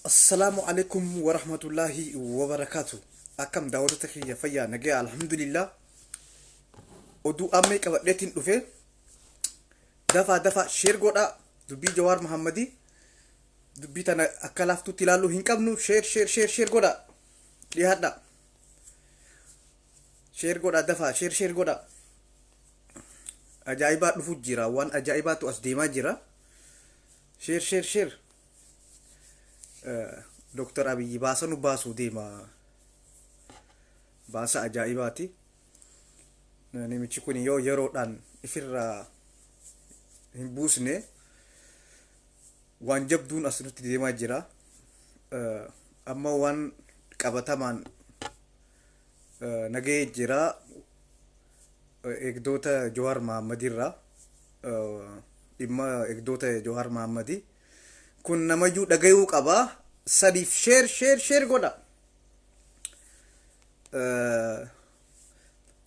Assalaamu alaikum warahmatullaahi wabarakaatu. Akkam daawwattoota kiyya, fayyaa, nagaya? Alhamdulillah. Oduu ammee qabadheetiin dhufe. Dafaa dafaa share godhaa. Dubbii Jawaar Mahammadii, dubbii tana akka laaftutti ilaaluu hin qabnu. Share, share, share, share godhaa, dhiyaadha. Share godhaa, dafaa share, share godhaa. Ajaa'ibaa dhufu jira, waan ajaa'ibaatu as deemaa jira. Share, share, share. Dooktar Abiyyi baasa nu baasuu deema. Baasa ajaa'ibaati. Namichi kun yoo yeroodhaan ifirraa hin buusne, waan jabduun as nutti deemaa jira. Amma waan qabatamaan nagahee jira eegdota Jawaar Mahammadiirraa. Dhimma eegdota Jawaar Mahammadii kun namayyuu dhagayuu qaba. Sadiif share, share, share godha.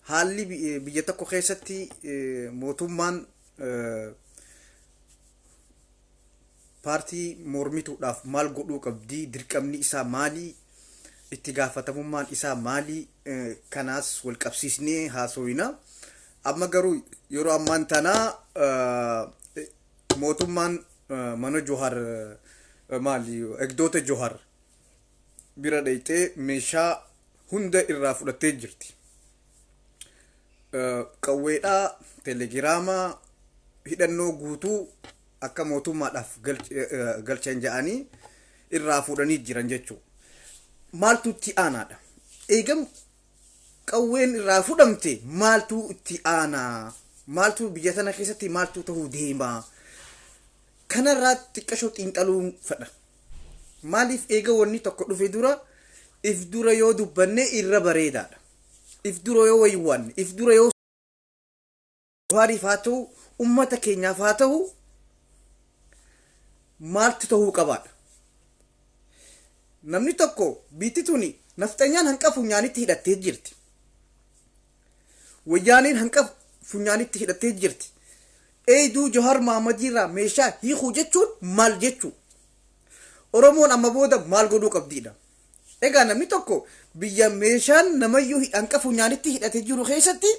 Haalli biyya tokko keessatti mootummaan paartii mormituudhaaf maal godhuu qabdi? Dirqamni isaa maali? Itti gaafatamummaan isaa maali? Kanaas wal qabsiisnee haasofina. Amma garuu yeroo ammaan tanaa mootummaan mana Johar, maali, eegdota Johar bira dhayxee meeshaa hunda irraa fudhattee jirti. Qawweedhaa, teelegiraamaa, hidhannoo guutuu akka mootummaadhaaf galchan jedhanii irraa fuudhanii jiran jechuudha. Maaltu itti aanaadha? Eegam qawween irraa fudhamte, maaltu itti aanaa? Maaltu biyya tana keessatti maaltu ta'uu deema? Kanarraa xiqqashoo xiinxaluu fedha. Maaliif, eega wanni tokko dhufe dura if dura yoo dubbanne irra bareedaadha. If dura yoo waywaanne, if dura yoo Jawaariif haa ta'u, ummata keenyaaf haa ta'u, maaltu ta'uu qabaadha. Namni tokko, biitti tuni nafxanyaan hanqa funyaanitti hidhattee jirti. Wayyaaneen hanqa funyaanitti hidhattee jirti. Eeyduu Jawaar Mahammadiirraa meeshaa hiikuu jechuun maal jechuu? Oromoon amma booda maal godhuu qabdiidha? Egaa namni tokko biyya meeshaan namayyuu hanqa funyaanitti hidhatee jiru keessatti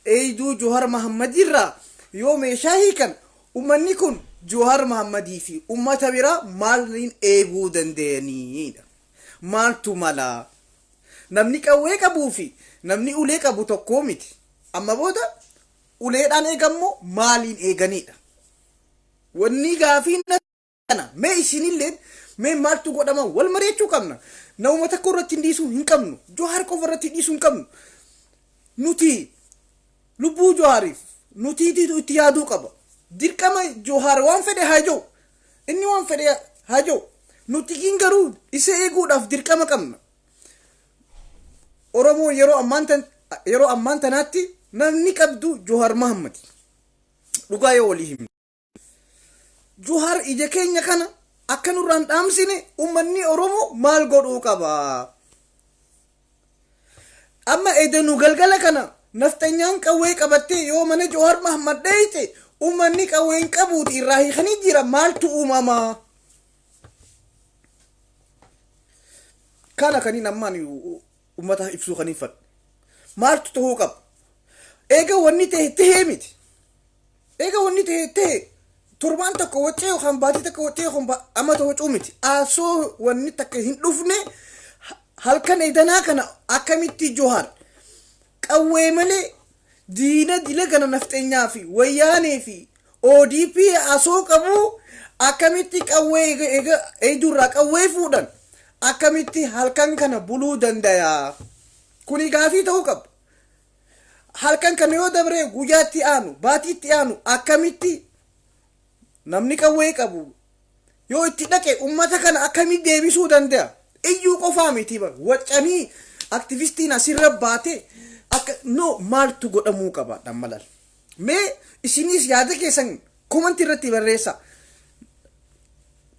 eeyduu Jawaar Mahammadiirraa yoo meeshaa hiikan, ummanni kun Jawaar Mahammadii fi ummata biraa maaliin eeguu danda'aniidha? Maaltu malaa? Namni qawwee qabuu fi namni ulee qabu tokkoo miti. Amma booda uleedhaan eegammoo maaliin eeganiidha? Wanni gaafii kana mee isinilleen mee maaltu godhama wal mari'achuu qabna. Namuma tokko irratti hin dhiisuu hin qabnu. Jawaar qofa irratti dhiisuu hin qabnu. Nuti lubbuu Jawaariif nutiitiitu itti yaaduu qaba. Dirqama Jawaar waan fedhe haa jiru. Inni waan fedhe haa jiru. Nuti kin garuu isa eeguudhaaf dirqama qabna. Oromoo yeroo ammaan tanaatti namni qabdu Jawaar Mahammad. Dhugaa yoo walii himne. Jawaar ija keenya kana akka nurraan dhaamsine, uummanni Oromoo maal godhuu qaba? Amma edanu galgala kana nafxanyaan qawwee qabattee yoo mana Jawaar Mahammad dheeyte, uummanni qawwee hin qabuuti irraa hiikanii jira, maaltu uumamaa? Kana kaniin ammaan uummata ibsuu kaniin fadhu. Maaltu ta'uu qaba? Eega wanni ta'e tahee miti. Eega wanni ta'e ta'e, torbaan tokko waccee yookaan baatii tokko waccee yookaan amata wacuu miti. Asoo wanni takka hin dhufne, halkan eedanaa kana akkamitti Johaar qawwee malee diina dila kana nafxeenyaa fi wayyaanee fi ODP asoo qabu, akkamitti qawwee eega eeydurraa qawwee fuudhan, akkamitti halkan kana buluu danda'a? Kuni gaafii ta'uu qaba. Halkan kana yoo dabre, guyyaatti aanu, baatiitti aanu, akkamitti namni qawwee qabu yoo itti dhaqe ummata kana akkamitti deebisuu danda'a? Iyyuu qofaa miti bar, waccanii aktivistiin asirra baate akka no maaltu godhamuu qaba dhammalal? Mee isinis yaada keessan komantii irratti barreessa.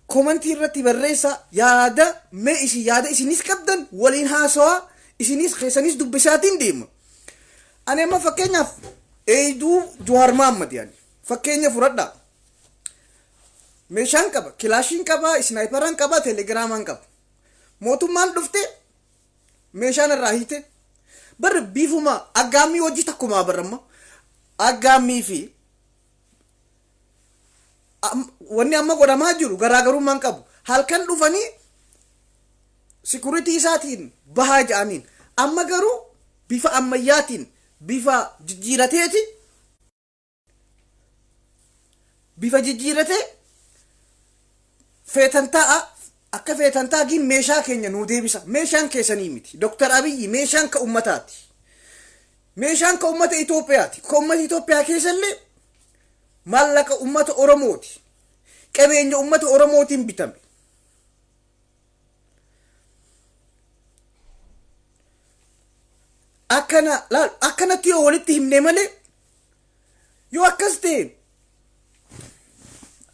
Komantii irratti barreessa yaada. Mee isin yaada isinis qabdan waliin haasawaa, isinis keessanis dubbisaatiin deema. Ani amma fakkeenyaaf eeyduu Jawaar Mahammad yaani fakkeenya fudhadhaa. Meeshaan qaba, kilaashiin qaba, isnaayiparaan qaba, teelegiraamaan qaba. Mootummaan dhufte meeshaan irraa hiite. Bar bifuma aggaammii hojii takkumaa baramma. Aggaammii fi wanni amma godhamaa jiru garaagarummaan qabu. Halkan dhufanii security isaatiin bahaa ja'aniin. Amma garuu bifa ammayyaatiin bifa jijjiirateeti, bifa jijjiiratee feetan ta'a, akka feetan ta'a meeshaa keenya nuu deebisa. Meeshaan keessanii miti. Dr. Abiyyi, meeshaan ka ummataati. Meeshaan ka ummata Itoophiyaati. Ka ummata Itoophiyaa keessallee maallaqa ummata Oromooti. Qabeenya ummata Oromootiin bitame. Akkana laal, akkanatti yoo walitti himne malee, yoo akkas ta'e,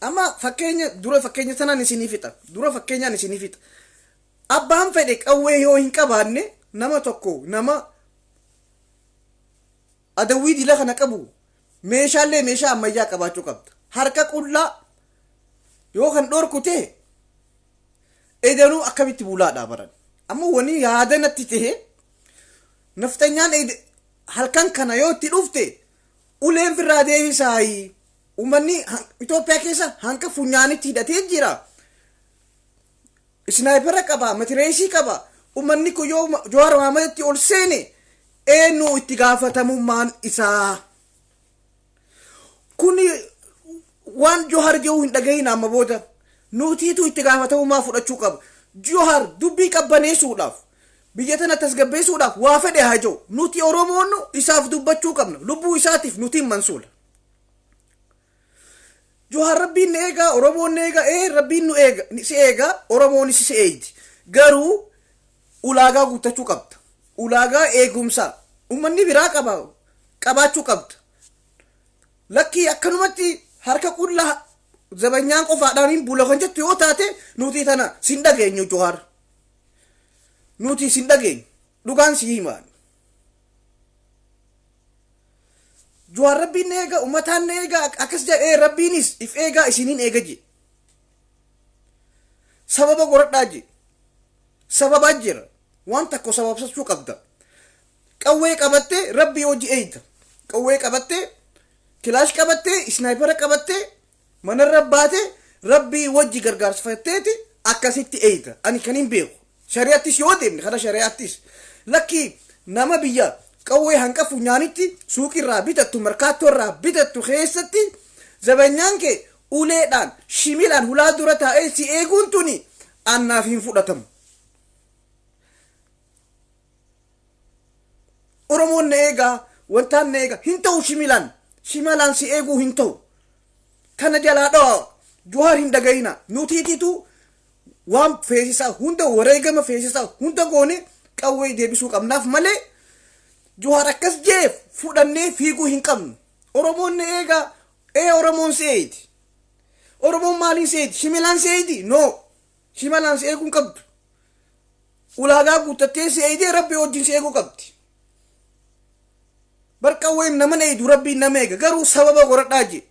amma fakkeenya dura, fakkeenya sanaan isinii fixa, dura fakkeenyaan isinii fixa. Abbaan fedhe qawwee yoo hin qabaanne, nama tokko, nama adawwii dila kana qabu, meeshaalee meeshaa ammayyaa qabaachuu qabda. Harka qullaa yoo kan dhorku ta'e, edanuu akkamitti bulaadhaa baran? Amma wani yaada natti ta'e, naftanyaan halkan kana yoo itti dhufte uleen firraa deebisaayi. Uummanni Itoophiyaa keessa hanqa funyaanitti hidhatee jira. Sniper qaba, matireesii qaba. Uummanni kun yoo Jawaar Mahaammaditti ol seene, eenyu itti gaafatamummaan isaa? Kuni waan Johaar jedhu hin dhagahin. Amma booda nutiitu itti gaafatamummaa fudhachuu qaba. Johaar dubbii qabbaneessuudhaaf, biyya tana tasgabbeessuudhaaf waa fedhe haa jiru, nuti Oromoon isaaf dubbachuu qabna. Lubbuu isaatiif nuti hin mansuula. Johaar "Rabbiin nu eegaa, Oromoon nu eegaa." Ee, Rabbiin nu eega, si eegaa, Oromoonis si eegdi. Garuu ulaagaa guuttachuu qabda. Ulaagaa eegumsaa uummanni biraa qaba qabaachuu qabda. Lakkii, akkanumatti harka qullaa zabanyaan qofaadhaan hin bula kan jettu yoo taate, nuti tana sin dhageenyu. Johaar, nuti sin dhageenyu, dhugaan si himaan. Johaar "Rabbiin na eega, uummataan na eega" akkas jedhee, Rabbiinis if eegaa, isiniin eega je. Sababa godhadhaa je. Sababaa jira. Waan tokko sababsachuu qabda. Qawwee qabattee Rabbii hojii eeyda. Qawwee qabattee, kilaash qabattee, sniper qabattee, manarra baatee, Rabbii wajji gargaarsifatteeti akkasitti eeyda. Ani kan hin beeku. Shari'attis yoo deemne, kana shari'attis. Lakkii, nama biyya qawwee hanqa funyaanitti suuqirraa bitattu, markaattoo irraa bitattu keessatti zabanyaan kee uleedhaan shimilaan hulaa dura taa'ee si eeguun tuni annaaf hin fudhatamu. "Oromoon na eegaa, wantaan na eegaa" hin ta'u. Shimilaan si eeguu hin ta'u. Kana jalaa dhawa. Jawaar hin dhagayina. Nutiititu waan feesisaa hunda, wareegama feesisaa hunda goone qawwee deebisuu qabnaaf malee, Jawaar akkas jeef fudhannee fiiguu hin qabnu. "Oromoon na eegaa." Ee, Oromoon si eegi. Oromoon maaliin si eegi? Shimilaan si eegi? No, shimalaan si eeguu hin qabdu. Ulaagaa guuttattee si eegdee Rabbii wajjin si eeguu qabdi. Barqawween nama eegdu, Rabbiin nama eega. Garuu sababa godhadhaa jee.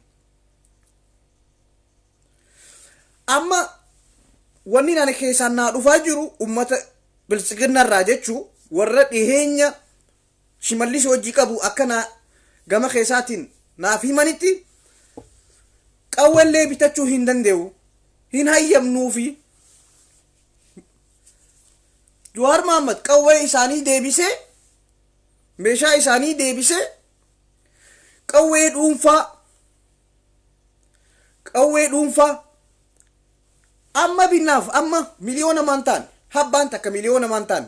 Amma wanni ani keessaan naa dhufaa jiru, ummata Biltsiginnarraa jechuu, warra dhiheenya Shimallis hojii qabu, akka naa gama keessaatiin naaf himanitti, qawweellee bitachuu hin danda'u, hin hayyamnuufi. Jawaar Mahammad qawwee isaanii deebisee, meeshaa isaanii deebisee, qawwee dhuunfaa, qawwee dhuunfaa amma binnaaf. Amma 1 miliyoona taane, habbaan takka 1 miliyoona taane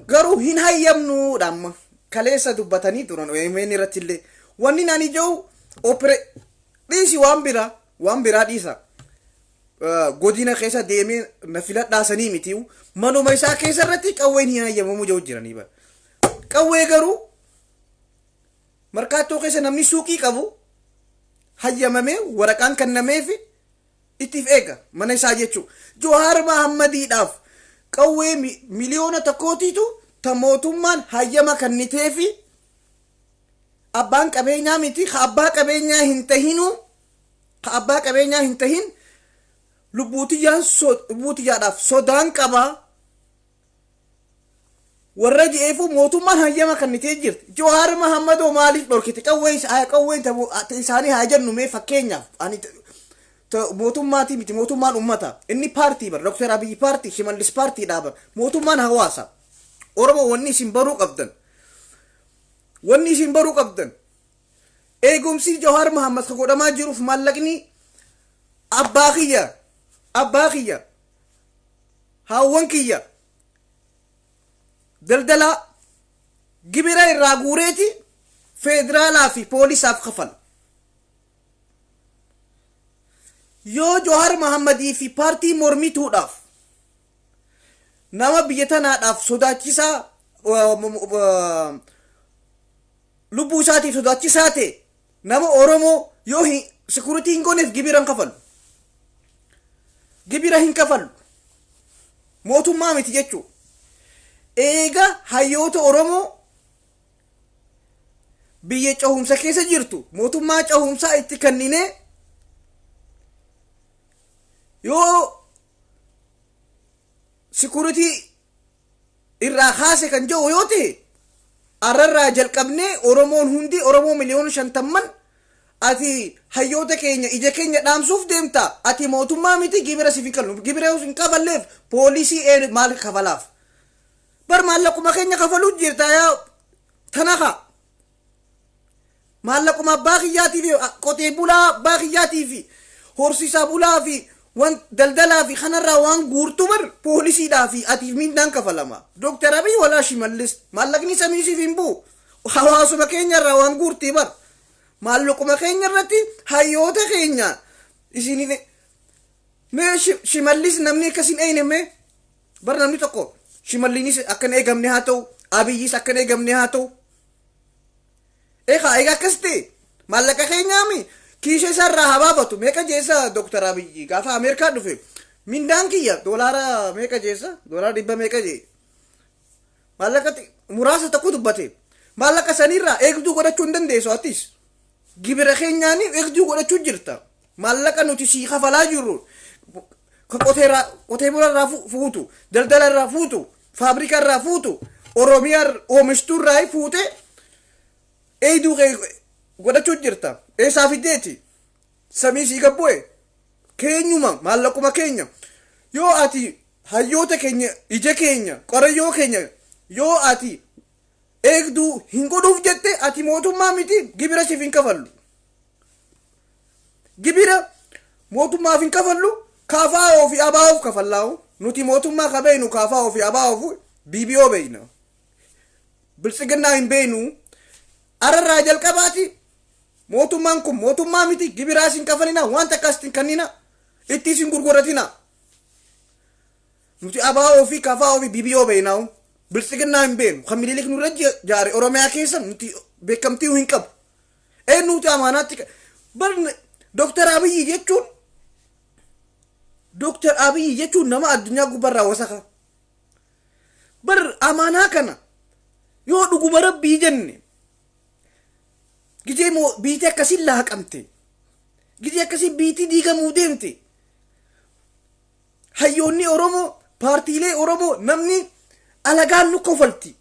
garuu hin hayyamnuudha. Amma kaleessa dubbatanii turan OMN irratti illee. Wanni nani jiru opere dhiisi, waan biraa, waan biraa dhiisa. Godina keessa deemee na filadhaa sanii miti, manuma isaa keessa irratti qawween hin hayyamamu jiru jiranii bara. Qawwee garuu markaattoo keessa namni suuqii qabu hayyamamee, waraqaan kennameefi ittiif eega mana isaa jechuu. Jawaar Mahammadiidhaaf qawwee 1 miliyoona ta mootummaan hayyama kenniteefi, abbaan qabeenyaa miti, ka abbaa qabeenyaa hin tahinuu, ka abbaa qabeenyaa hin tahin. Lubbuutiyyaadhaaf sodaan qabaa warra je'eefu mootummaan hayyama kennitee jirti. Jawaar Mahammadoo maaliif dhorkite? Qawween isaanii haa jennu mee fakkeenyaaf, ani mootummaatii miti, mootummaan ummata. Inni paartii bar, Dr. Abiyyi paartii, Shimallis paartii dhaaban, mootummaan hawaasa. Oromoo, wanni isin baruu qabdan, eegumsi Jawaar Mahammad ka godhamaa jiruuf maallaqni abbaa kiyya, haawwan kiyya daldalaa gibira irraa guureeti federaalaa fi poolisaaf kafala. Yoo Jawaar Mahammadii fi paartii mormituudhaaf, nama biyya tanaadhaaf sodaachisaa, lubbuu isaatiif sodaachisaa ta'e, nama Oromoo yoo security hin gooneef gibira hin kafalu. Gibira hin kafalu. Mootummaa miti jechuu. Eega hayyoota Oromoo biyya cehumsa keessa jirtu mootummaa cehumsaa itti kenninee, yoo security irraa kaase kan jedhu yoo ta'e, arrarraa jalqabnee Oromoon hundi, Oromoo 50,000,000, ati hayyoota keenya ija keenya dhaamsuuf deemta, ati mootummaa miti, gibira siif hin kallu. Gibira hin kafalleef poolisii maal kafalaaf? Bar maallaquma keenya kafaluu jirta. Yaa tanaka maallaquma abbaa kiyyaatii fi qotee bulaa abbaa kiyyaatii fi horsiisaa bulaa fi waan daldalaa fi kanarraa waan guurtuu bar poolisiidhaa fi atiif mindaan kafalama. Dooktar Abiy walaa Shimallis, maallaqni samii siif hin bu'u. Hawaasuma keenyarraa waan guurtii bar. Maallaquma keenya irratti hayyoota keenya isin mee Shimallis namni akkas hin eeyne, mee bar namni tokko Shimalliinis akka hin eegamne haa ta'u, Abiyyis akka hin eegamne haa ta'u. Egaa akkas ta'e, maallaqa keenyaami kiisha isaarraa haa baafatu. Meeqa jeessa Dooktar Abiyyi gaafa Ameerikaa dhufe? Mindaan kiyya doolaara meeqa jeessa, doolaara dhibba meeqa jee, maallaqa muraasa tokko dubbate. Maallaqa sanirraa eegduu godhachuu hin dandeessu. Atis gibira keenyaanii eegduu godhachuu jirta. Maallaqa nuti sii kafalaa jirru ka qotee bulaa irraa fuutu, daldala irraa fuutu, faabrikaa irraa fuutu, Oromiyaa oomishtuu irraa fuute eegduu kee godhachuu jirta. Eessaa fiddeeti? Samii sii gabbu'e? Keenyuma, maallaquma keenya. Yoo ati hayyoota keenya, ija keenya, qorayyoo keenya yoo ati eegduu hin godhuuf jette, ati mootummaa miti, gibira siif hin kafallu. Gibira mootummaaf hin kafallu, KFO fi ABOf kafallaa'u. Nuti mootummaa ka beeynu KFO fi ABOf BBO beeyna. Biltsiginnaa hin beeynu. Ararraa jalqabaati mootummaan kun mootummaa miti, gibiraas hin kafalina, waan takkaas hin kennina, ittiis hin gurguratina. Nuti ABO fi KFO fi BBO beeynaa'u. Biltsiginnaa hin beenu. Kan Minilik nurra jaare Oromiyaa keessa nuti beekamtii hin qabu. Eenyuuti amaanaatti bar? Dooktar Abiyyi jechuun nama addunyaa gubbarraa wasaka. Bar amaanaa kana yoo dhuguma rabbii jenne, gijee moo biitii akkasiin laaqamte, gijee akkasii biitii diigamuu deemte, hayyoonni Oromoo, paartiilee Oromoo, namni alagaan nu kofalti.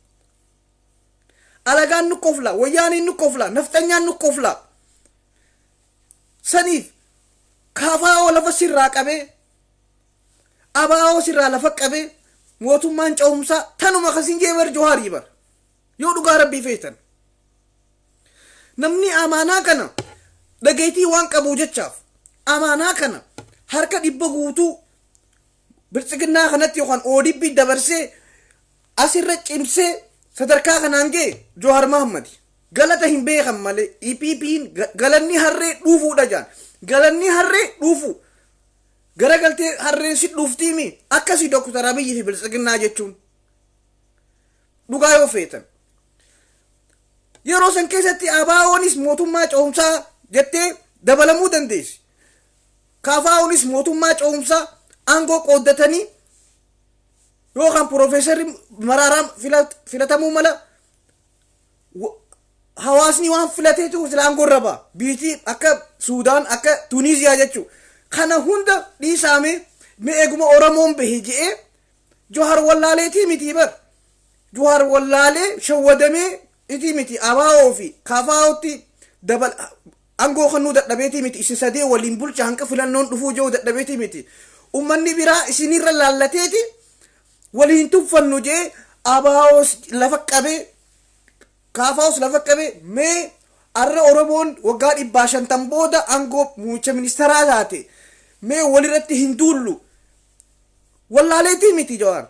Alagaan nu kofla, wayyaaniin nu kofla, nafxanyaan nu kofla. Saniif KFO lafa sirraa qabee, ABO sirraa lafa qabee, mootummaan cehumsaa tanuma kasin jee bar Jawaarii bar. Yoo dhugaa rabbii feetan. Namni amaanaa kana dhageetii waan qabu jechaaf amaanaa kana harka 100 guutuu biltsiginnaa kanatti yookaan ODP dabarsee asirra cimsee sadarkaa kanaan ga'e Johaar Mahammadi. Galata hin beekan malee EPP'n galanni harree dhuufuudha jaan. Galanni harree dhuufu. Garagaltee harreen si dhuuftiimi akkasii Dooktar Abiyyi fi biltsiginnaa jechuun. Dhugaa yoo feetan. Yeroo san keessatti ABO'nis mootummaa ce'umsaa jettee dabalamuu dandeessi. KFO'nis mootummaa ce'umsaa aangoo qooddatanii yookaan Piroofeesarri Maraaraan filatamuu mala, hawaasni waan filateetu sila aangoo irra ba'a. Biitii akka Suudaan, akka Tuniiziyaa jechuudha. Kana hunda dhiisaame, mee eeguma Oromoon bahe je'ee Johar wallaaleetii miti bar. Johar wallaalee shawwadamee itii miti. Abaa'oo fi kafaa'ootti dabal aangoo kennuu dadhabeetii miti. Isin sadee waliin bulcha hanqa filannoon dhufuu jiru dadhabeetii miti. Ummanni biraa isinirra laallateeti waliin tuffannu jee abaa'oos lafa qabee, kaafaa'oos lafa qabee. Mee arra Oromoon waggaa 150 booda aangoo muummicha ministeeraa taate, mee walirratti hin duullu wallaaleetii miti. Jawaar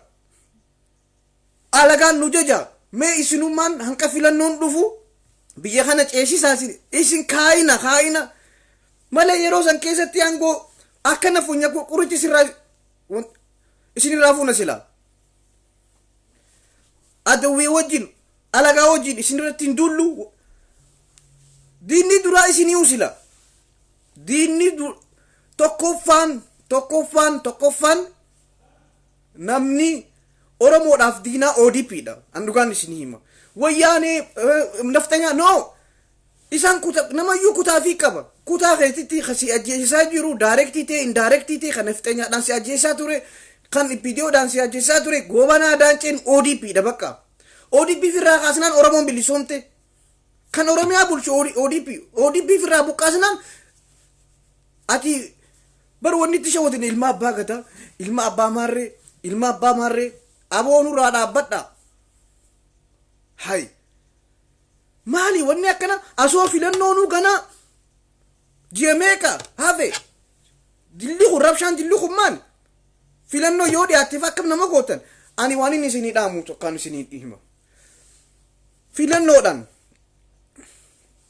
alagaan nu jaja, mee isinummaan hanqa filannoon dhufu biyya kana ceesisaa, isin kaayina kaayina malee yeroo san keessatti aangoo akkana funya qorichi sirraa isinirraa fuuna. Sila adawwee wajjin, alagaa wajjin isinirratti hin duullu. Diinni duraa isinii sila diinni tokkoffaan tokkoffaan tokkoffaan namni Oromoodhaaf diinaa ODP dha. An dhugaan isin hima. Wayyaanee naftanyaa no. Isaan kuta namayyuu kutaa fi qaba. Kutaa keessatti kan si ajjeesisaa jiru direct ta'e, indirect ta'e, kan naftanyaadhaan si ajjeesisaa ture, kan PDOdhaan si ajjeesisaa ture, Goobanaa Daanceen ODP dha bakka. ODP firraa kaasnaan Oromoon bilisoomte. Kan Oromiyaa bulchu ODP. ODP firraa buqqaasnaan ati bar wanni itti shawwatin ilma abbaa gadaa, ilma abbaa maarree, ilma abbaa maarree aboo nurraa dhaabbadha. Hay. Maali wanni akkana? Asoo filannoonuu ganaa ji'a meeqa hafe? Dilli kun, rabshaan dilli kun maali? Filannoo yoo dhiyaatteef akkam nama gootan? Ani waan inni isinii dhaamu tokkaan isinii hima. Filannoodhaan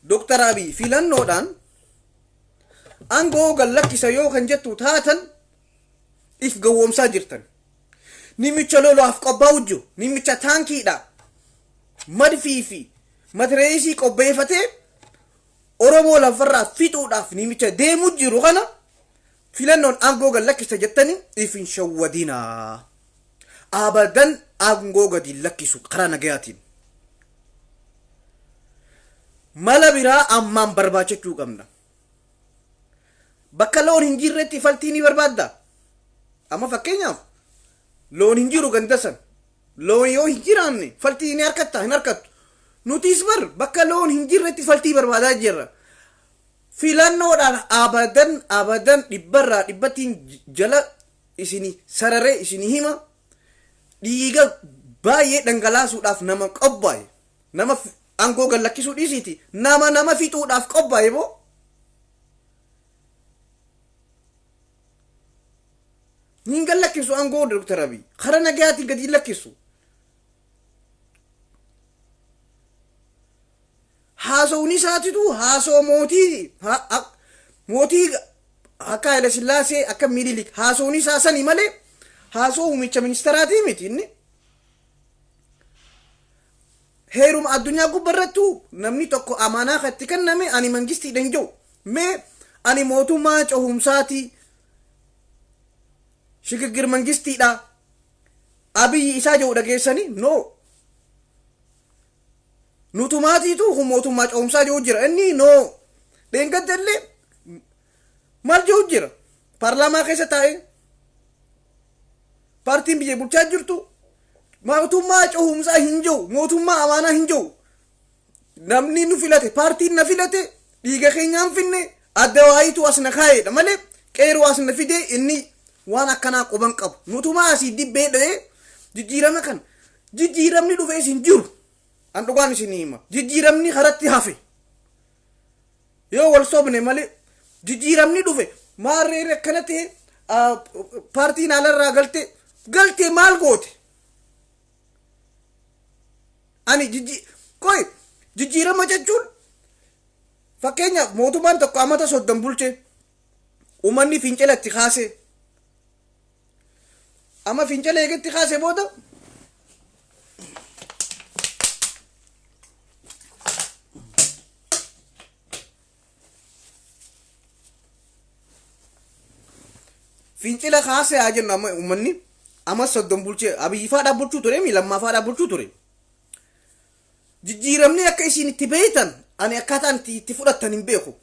Dooktar Abiy filannoodhaan aangoo gad lakkisa yoo kan jettu taatan, if gowwoomsaa jirtan. Nimicha lolaaf qophaa'u jiru, nimicha taankiidha. Madfii fi matireesii qopheeffatee Oromoo lafarraa fixuudhaaf nimicha deemu jiru kana filannoon aangoo gad lakkisa jettanii if hin shawwadinaa. Abadan aangoo gadi hin lakkisu karaa nagayaatiin. Mala biraa ammaan barbaachachuu qabna. Bakka loon hin jirretti faltii ni barbaadda. Amma fakkeenyaaf loon hin jiru ganda san. Loon yoo hin jiraanne faltii ni harkatta? Hin harkattu. Nutis bar bakka loon hin jirretti faltii barbaadaa jirra. Filannoodhaan abadan abadan dhibbarraa dhibbattiin jala isini sararee isini hima, dhiiga baay'ee dhangalaasuudhaaf nama qophaa'e, nama aangoo gad lakkisuu dhiisiiti, nama nama fixuudhaaf qophaa'e boo. Hin gad lakkisu aangoo Dr. Abiy. Karaa nagayaatiin gadi hin lakkisu. Haasawni isaatitu haasoo mootii mootii akka Haile Sillaasee, akka Minilik haasawni isaa sani malee haasoo muummicha ministeeraatii miti inni. Heeruma addunyaa gubbarrattu namni tokko amaanaa kan itti kenname ani mangistiidha hin jiru. Mee ani mootummaa cehumsaati, shigigir mangistiidha Abiyyi isaa jedhu dhageessanii? No. Nutumaatiitu kun mootummaa cehumsaa jedhu jira inni. No. Dheengadda illee maal jedhu jira paarlaamaa keessa taa'ee? Paartiin biyya bulchaa jirtu mootummaa cehumsaa hin jiru, mootummaa amaanaa hin jiru. Namni nu filate, paartiin na filate, dhiiga keenyaan finne, adda waayitu as na kaa'eedha malee qeeroo as na fide inni waan akkanaa quban qabu. Nutumaa asii dibbee dha'ee jijjiirama kan jijjiiramni dhufees hin jiru. An dhugaan isin hima, jijjiiramni karatti hafe. Yoo wal sobne malee jijjiiramni dhufe maarree akkana ta'e, paartiin alarraa galte galte maal goote? Ani jijji qoy jijjiirama jechuun, fakkeenyaaf mootummaan tokko amata 30 bulche, uummanni fincila itti kaase. Amma fincila eegatti kaase booda fincila kaase haa jennu. Amma uummanni amma 30 bulchee, Abiyyi faadhaa bulchuu ture mi Lammaa faadhaa bulchuu ture. Jijjiiramni akka isin itti beektan, ani akkaataan itti fudhattan hin beeku.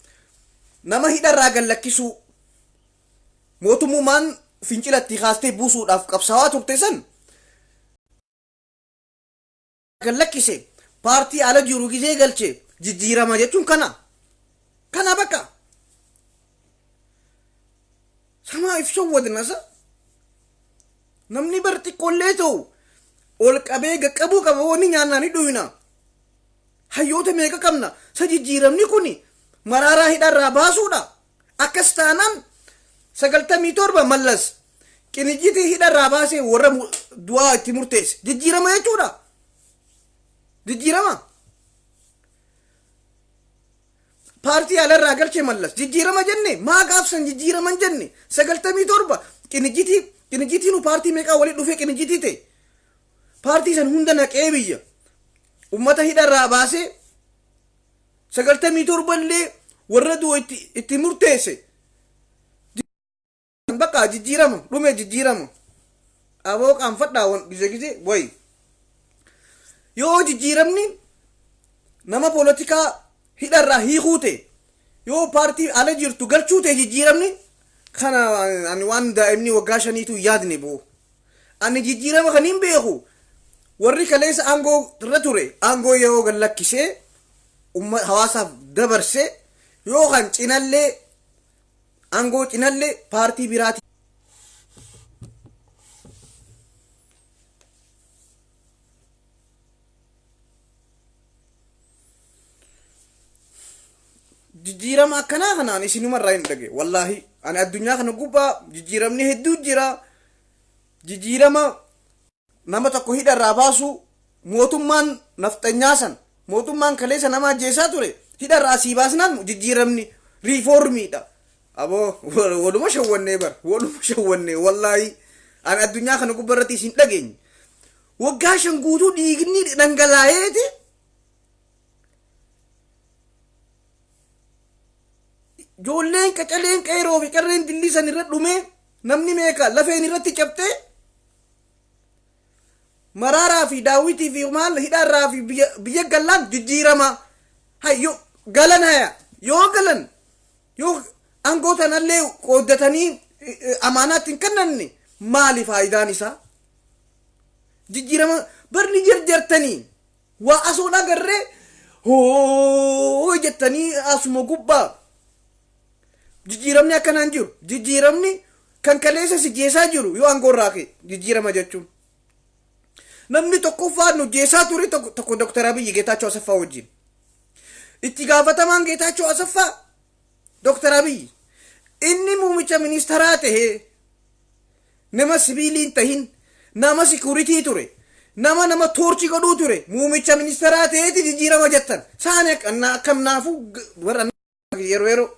Nama hidharraa gad lakkisuu. Mootummaan fincilatti kaastee buusuudhaaf qabsaawaa turte san kan lakkise paartii ala jiru gizee galche jijjiirama jechuun kana kana bakka samaa if shawwadnasa. Namni bar xiqqoollee ta'u ol qabee qaqqabuu qaba. Wanni nyaannaa ni dhuyna, hayyoota meeqa qabna? Sa jijjiiramni kun Maraaraa hidharraa baasuudha. Akkas taanaan 97 Mallas Qinijjitii hidharraa baasee warra du'aa itti murteesse jijjiirama jechuudha. Jijjiirama paartii alarraa galchee Mallas jijjiirama jenne. Maa gaafsan jijjiiraman jenne? 97 Qinijjitii, Qinijjitiinu paartii meeqaa walitti dhufee Qinijjitii ta'e. Paartii san hunda naqee biyya ummata hidharraa baasee 97 illee warra du'a itti murteesse. Bakka jijjiirama dhume, jijjiirama aboo qaanfadhaa. Wan gize gize wayi yoo jijjiiramni nama poolitikaa hidharraa hiikuu ta'e, yoo paartii ala jirtu galchuu ta'e, jijjiiramni kana ani waan daa'imni waggaa 5tu hin yaadne boo. Ani jijjiirama kan hin beeku warri kaleessa aangoo irra ture aangoo yeroo gad lakkisee hawaasaaf dabarse, yookaan cinallee aangoo cinallee paartii biraati. Jijjiirama akkanaa kanaan isinumarraa hin dhage. Wallaahi, ani addunyaa kana gubbaa jijjiiramni hedduu jira. Jijjiirama nama tokko hidharraa baasu, mootummaan nafxanyaa san, mootummaan kaleessa nama ajjeesaa ture hidharraa sii baasnaan jijjiiramni riifoormiidha. Aboo, waluma shawwannee bar, waluma shawwannee. Wallaahi, ani addunyaa kana gubbaa irratti isin dhageenye. Waggaa 5 guutuu dhiigni dhangalaa'eeti ijoolleen qacaleen qeeroo fi qarreen dillii san irra dhumee, namni meeqa lafeen irratti cabxee, Maraaraa fi Daawwitii fi maal hidhaarraa fi biyya gallaan jijjiirama. Hayyo, galan haya, yoo galan, yoo aangoo tanallee qooddatanii amaanaatti hin kennanne, maali faayidaan isaa? Jijjiirama barni jarjartanii waa asoon agarree hoo jettanii asuma gubbaa jijjiiramni akkanaan jiru. Jijjiiramni kan kaleessa si jeesaa jiru yoo aangoo irraa ka'e jijjiirama jechuun. Namni tokkoffaa nu jeesaa ture tokko Dr. Abiyyi Geetaachoo Asaffaa wajjin. Itti gaafatamaan Geetaachoo Asaffaa Dr. Abiyyi. Inni muummicha ministeeraa tahee nama sibiiliin tahin, nama security ture, nama torture godhuu ture muummicha ministeeraa ta'eeti jijjiirama jettan. Saani akkam naafuu warra yeroo yeroo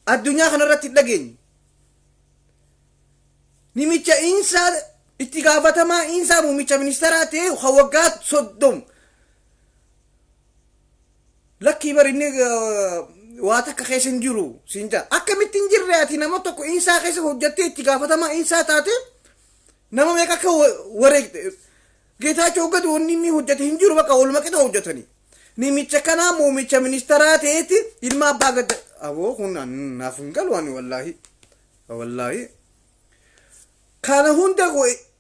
addunyaa kanarratti hin dhageenye. Nimicha insaa itti gaafatamaa insaa muummicha ministeeraa ta'ee kan waggaa 30 lakkii bar inni waa takka keessa hin jiru siin jaa. Akkamitti hin jirre? Ati nama tokko insaa keessa hojjattee itti gaafatamaa insaa taate nama meeqa akka wareegte. Geetaachoo gadi wanni inni hojjate hin jiru, bakka walumaa qixa hojjetanii. Nimicha kanaa muummicha ministeeraa ta'eeti ilma abbaa gadda. Aboo, kun naaf hin galu ani, wallaahi wallaahi. Kana hunda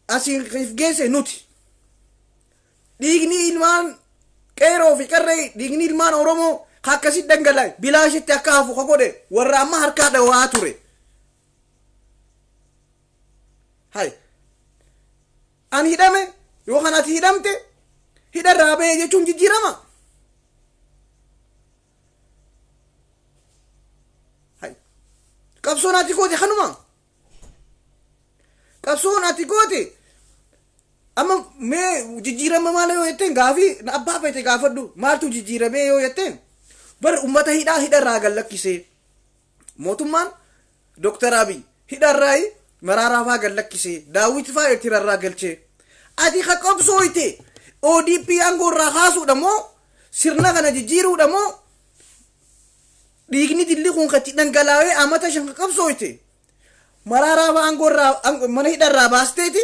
asiin if geesse nuti. Dhiigni ilmaan qeeroo fi qarree, dhiigni ilmaan Oromoo akkasitti dhangala'e bilaashitti akka hafu ka godhe warra amma harkaa dhawaa ture. Hay, ani hidhame yookaan ati hidhamte hidharraa bahee jechuun jijjiirama. Hay, qabsoon ati goote kanuma. Qabsoon ati goote amma mee jijjiirama maal yoo jetteen, gaafii abbaa feete gaafadhu, maaltu jijjiiramee yoo jetteen, bar ummata hidhaa hidharraa gad lakkisee mootummaan Dooktar Abiy hidharraa Maraaraa faa gad lakkisee, Daawwit faa Eertiraarraa galchee. Ati ka qabsooyte ODP aangoo irraa kaasuudha moo sirna kana jijjiiruudha moo dhiigni dilli kun kan itti dhangalaa'ee amata 5 ka qabsooyte Maraaraa faa aangoo irraa mana hidharraa baasteeti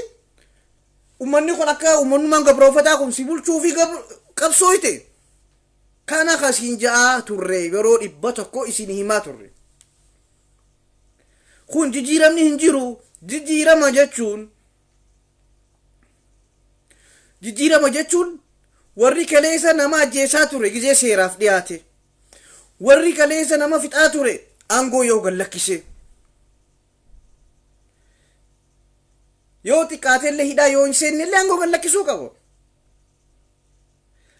ummanni kun akka uummanummaan gabroofataa kun si bulchuu fi qabsooyte? Kana kasiin ja'aa turre, yeroo 100 isin himaa turre. Kun jijjiiramni hin jiru. Jijjiirama jechuun, jijjiirama jechuun warri kaleessa nama ajjeesaa ture gizee seeraaf dhiyaate, warri kaleessa nama fixaa ture aangoo yoo gad lakkise, yoo xiqqaatellee hidhaa yoo hin seennellee aangoo gad lakkisuu qaba.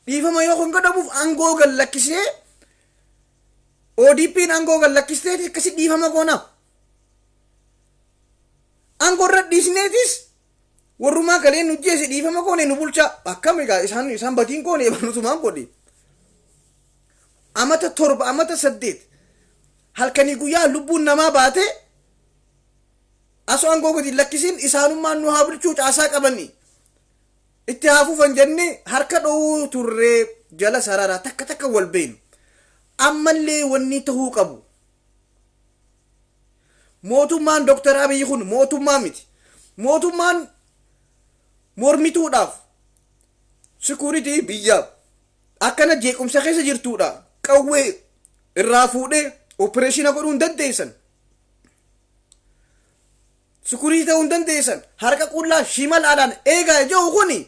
Dhiifama yoo kun godhamuuf aangoo gad lakkisee, ODP'n aangoo gad lakkisteeti akkasi dhiifama goonaaf. Aangoo irra dhiisneetis warrumaa kaleen nu jeese dhiifama goone nu bulchaa. Akkam egaa isaan batiin goone nutumaan godhe. Amata 7, amata 8 halkanii guyyaa lubbuun namaa baate, asoo aangoo gadi lakkisiin isaanummaan nu haa bulchuu, caasaa qabanii itti haa fufan jennee harka dhowuu turree jala sararaa takka takka wal beenu. Ammallee wanni tahuu qabu, mootummaan Dr. Abiyyi kun mootummaa miti. Mootummaan mormituudhaaf security biyya akkana jeequmsa keessa jirtuudha qawwee irraa fuudhee operation godhuu hin dandeessan. Security ta'uu hin dandeessan. Harka qullaa shimalaadhaan eegaa jiru kuni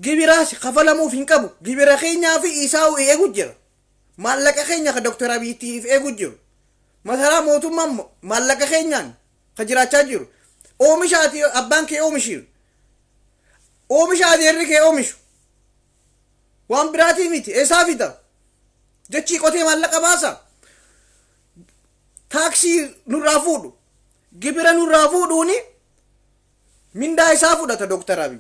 gibiraas kafalamuuf hin qabu. Gibira keenyaa fi isaa eegu jira. Maallaqa keenya ka Dr. Abiyyiitiif eegu jiru. Masaraa mootummaan maallaqa keenyaan ka jiraachaa jiru. Oomisha ati abbaan kee oomishiru. Oomisha adeerri kee oomishu. Waan biraatii miti. Eessaa fida? Jechii qotee maallaqa baasa. Taaksii nurraa fuudhu. Gibira nurraa fuudhuuni mindaa isaa fudhata Dr. Abiy.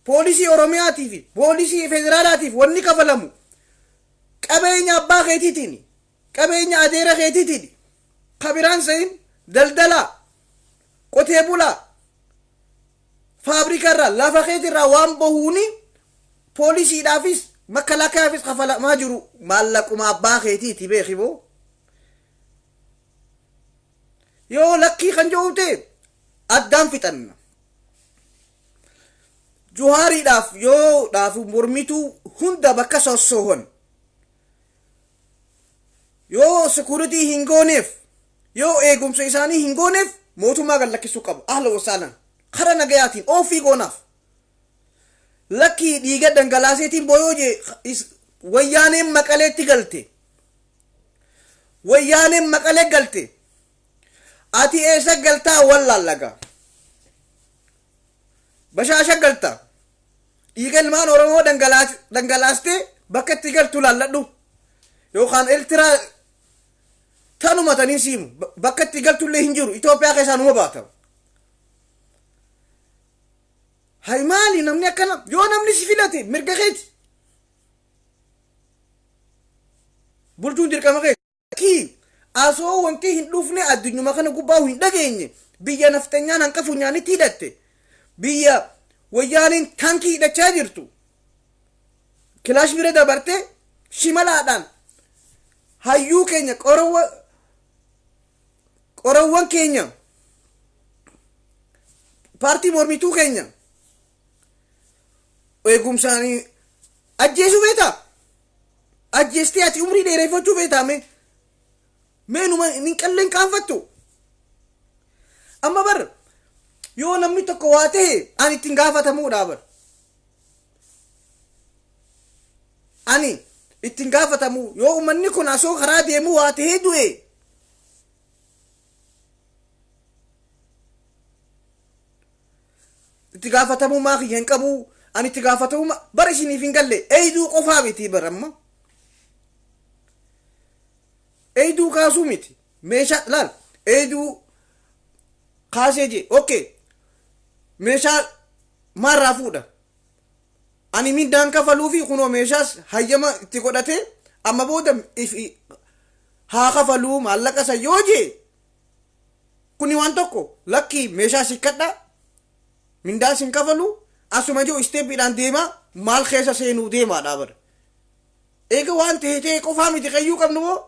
Poolisii Oromiyaatii fi poolisii federaalaatiif wanni kafalamu qabeenya abbaa keetiitiin, qabeenya adeera keetiitiin, kabiraan sayin daldalaa, qotee bulaa, faabrikarraa, lafa keetirraa waan bahuuni poolisiidhaafis makkalaakayaafis kafalamaa jiru maallaquma abbaa keetiiti, beeki boo. Yoo lakkii kan jedhu ta'e addaan fixanna. Juhaariidhaaf yoo dhaafu mormituu hunda bakka sossoohan yoo security hin gooneef, yoo eegumsa isaanii hin gooneef, mootummaa gad lakkisuu qabu. Ahla wasaalan kara nagayaatiin oofii goonaaf. Lakkii dhiiga dhangalaaseetiin boyoo jee Wayyaaneen Maqaleetti galte. Wayyaaneen Maqalee galte. Ati eessa galtaa wallaallaga? Bashaasha galta. Dhiiga ilmaan Oromoo dhangalaastee bakka itti galtu laalladhu. Yookaan Eertiraa tanuma taniin siimu bakka itti galtullee hin jiru. Itoophiyaa keessaa numa baata. Hay, maali namni akkana? Yoo namni si filate mirga keeti. Bulchuun dirqama keeti. Asoo wanti hin dhufne addunyuma kana gubbaa hin dhageenye, biyya nafxanyaan hanqa funyaanitti hidhatte, biyya Wayyaaniin taankii hidhachaa jirtu, kilaash bira dabarte shimalaadhaan hayyuu keenya, qorawwan keenya, paartii mormituu keenya eegumsaanii ajjeesuu feetaa? Ajjeestee ati umrii dheereffachuu feetaa? Mee numa hin qalleen qaanfattu. Amma bar yoo namni tokko waa ta'e ani ittiin gaafatamuudha bar. Ani ittiin gaafatamu yoo uummanni kun asoo karaa deemu waa ta'ee du'e. Itti gaafatamummaa kiyya hin qabu. Ani itti gaafatamummaa bara isiniif hin galle. Eeyduu qofaa miti bara amma. Eeyduu kaasuu miti. Meeshaa laal, eeyduu kaasee jee, okay, meeshaa maarraa fuudha? Ani mindaan kafaluu fi kunoo meeshaas hayyama itti godhatee amma booda ifi haa kafaluu maallaqa isa yoo jee, kuni waan tokko. Lakkii, meeshaa sikkadha, mindaa sin kafalu, asuma jiru step iidhaan deemaa maal keessa seenuu deemaadha bara. Eega waan ta'e ta'e qofaa miti kayyuu qabnu moo?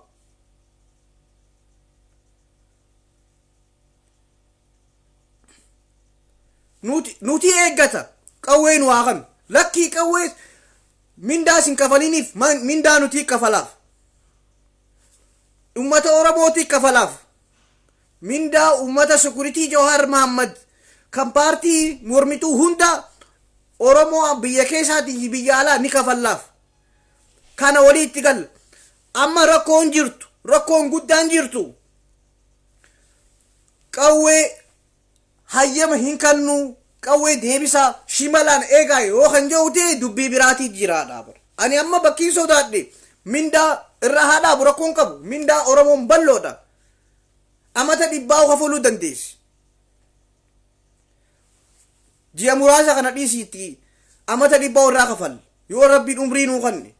Nuti eeggata qawwee nu haa kanu. Lakkii, qawwee Mindaa isin kafaliniif mindaa nuti kafalaaf. Ummata Oromootii kafalaaf. Mindaa ummata security Jawaar Mohammad kan paartii mormituu hunda Oromoo biyya keessaatii fi biyya alaa ni kafallaaf. Kana waliitti galla. Amma rakkoon jirtu, rakkoon guddaan jirtu qawwee hayyama hin kannu, qawwee deebisaa shimalaan eegaa yoo kan jedhu ta'e dubbii biraatii jiraadha bara. Ani amma bakkiin sodaadhe mindaa irraa haa dhaabu rakkoon qabu. Mindaa Oromoon bal'oodha. Amata dhibbaa kafaluu dandeessi. Ji'a muraasa kana dhiisiitti amata dhibbaa irraa kafal yoo rabbiin umrii nuu kanne.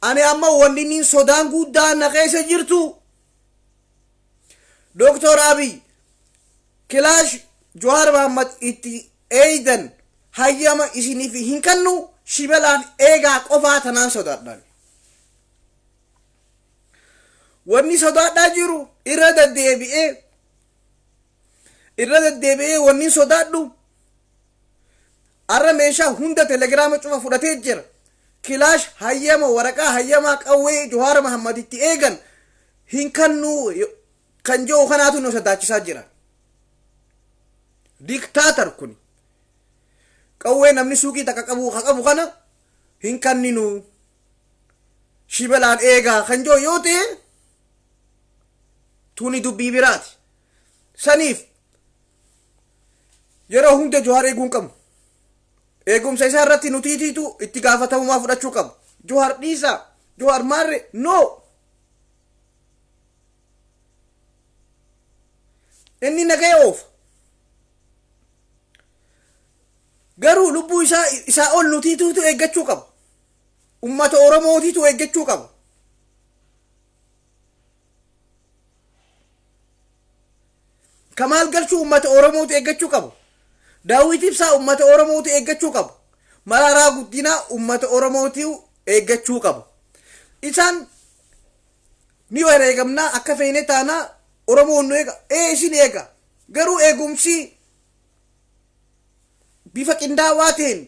Ani amma wanni inni sodaan guddaa na keessa jirtu Doktor Abiy kilaash Jawaar Mohammad itti eeydan hayyama isiniif hin kannu shimalaan eegaa qofaa tanaan sodaadhaan. Wanni sodaadhaa jiru irra deddeebi'ee wanni sodaadhu arra meeshaa hunda telegiraama cufa fudhatee jira. Kilaash hayyama waraqaa hayyamaa qawwee Jawaar Mohammad itti eegan hin kannu kan jiru kanaatu nu sodaachisaa jira. Diktaatar kun qawwee namni suuqii takka qabu ka qabu kana hin kanninu shibalaan eegaa kan jiru yoo ta'e tuni dubbii biraati. Saniif yeroo hunda Jawaar eeguun qabu. Eegumsa isaa irratti nutiitiitu itti gaafatamummaa fudhachuu qabu. Jawaar dhiisaa, Jawaar maarre, no. Inni nagaya oofa. Garuu lubbuu isaa isaa ol nutiituutu eeggachuu qaba. Ummata Oromootiitu eeggachuu qaba. Kamaal Galchuu ummata Oromootu eeggachuu qaba. Daawit Ibsaa ummata Oromootu eeggachuu qaba. Mararaa Guddinaa ummata Oromootu eeggachuu qaba. Isaan ni wareegamnaa, akka feene taanaa, Oromoon nu eega. Ee, isin eega. Garuu eegumsi bifa qindaawaa ta'een,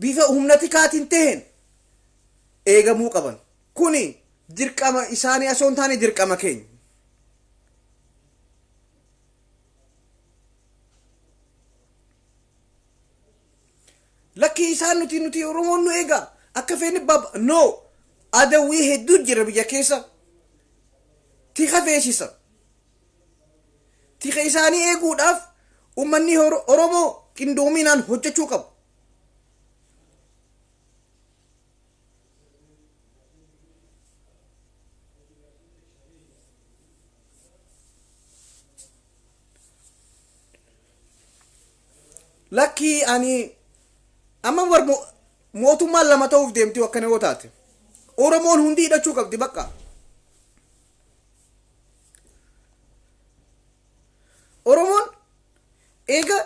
bifa humna tikaatiin ta'een eegamuu qaban. Kuni dirqama isaanii osoo hin taane dirqama keenya. Lakkii, isaan nuti Oromoon nu eega akka feene bab no adawwii hedduu jira biyya keessa. Tika feesisa. Tika isaanii eeguudhaaf uummanni Oromoo qindoominaan hojjechuu qabu. Lakkii, ani amma war mootummaan lama ta'uuf deemti akkana yoo taate. Oromoon hundi hidhachuu qabdi bakka. Oromoon eega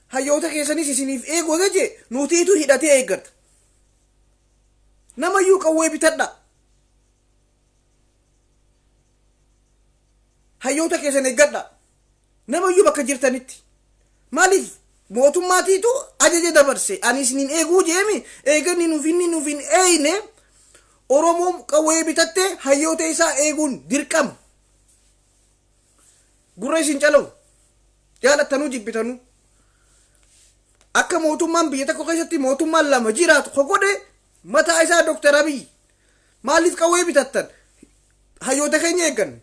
hayyoota keessanis isiniif eegu eega jee nutiitu hidhatee eeggata. Namayyuu qawwee bitadha. Hayyoota keessan eeggadha. Namayyuu bakka jirtanitti. Maaliif mootummaatiitu ajaja dabarse ani isiniin eeguu jeemi eeganni nuuf inni nuuf hin eeyne Oromoon qawwee bitattee hayyoota isaa eeguun dirqama. Gurra isin calawu. Jaalattanuu jibbitanuu. Akka mootummaan biyya tokko keessatti mootummaan lama jiraatu ko godhe mataa isaa Dooktar Abiy. Maaliif qawwee bitattan? Hayyoota keenya eeggan.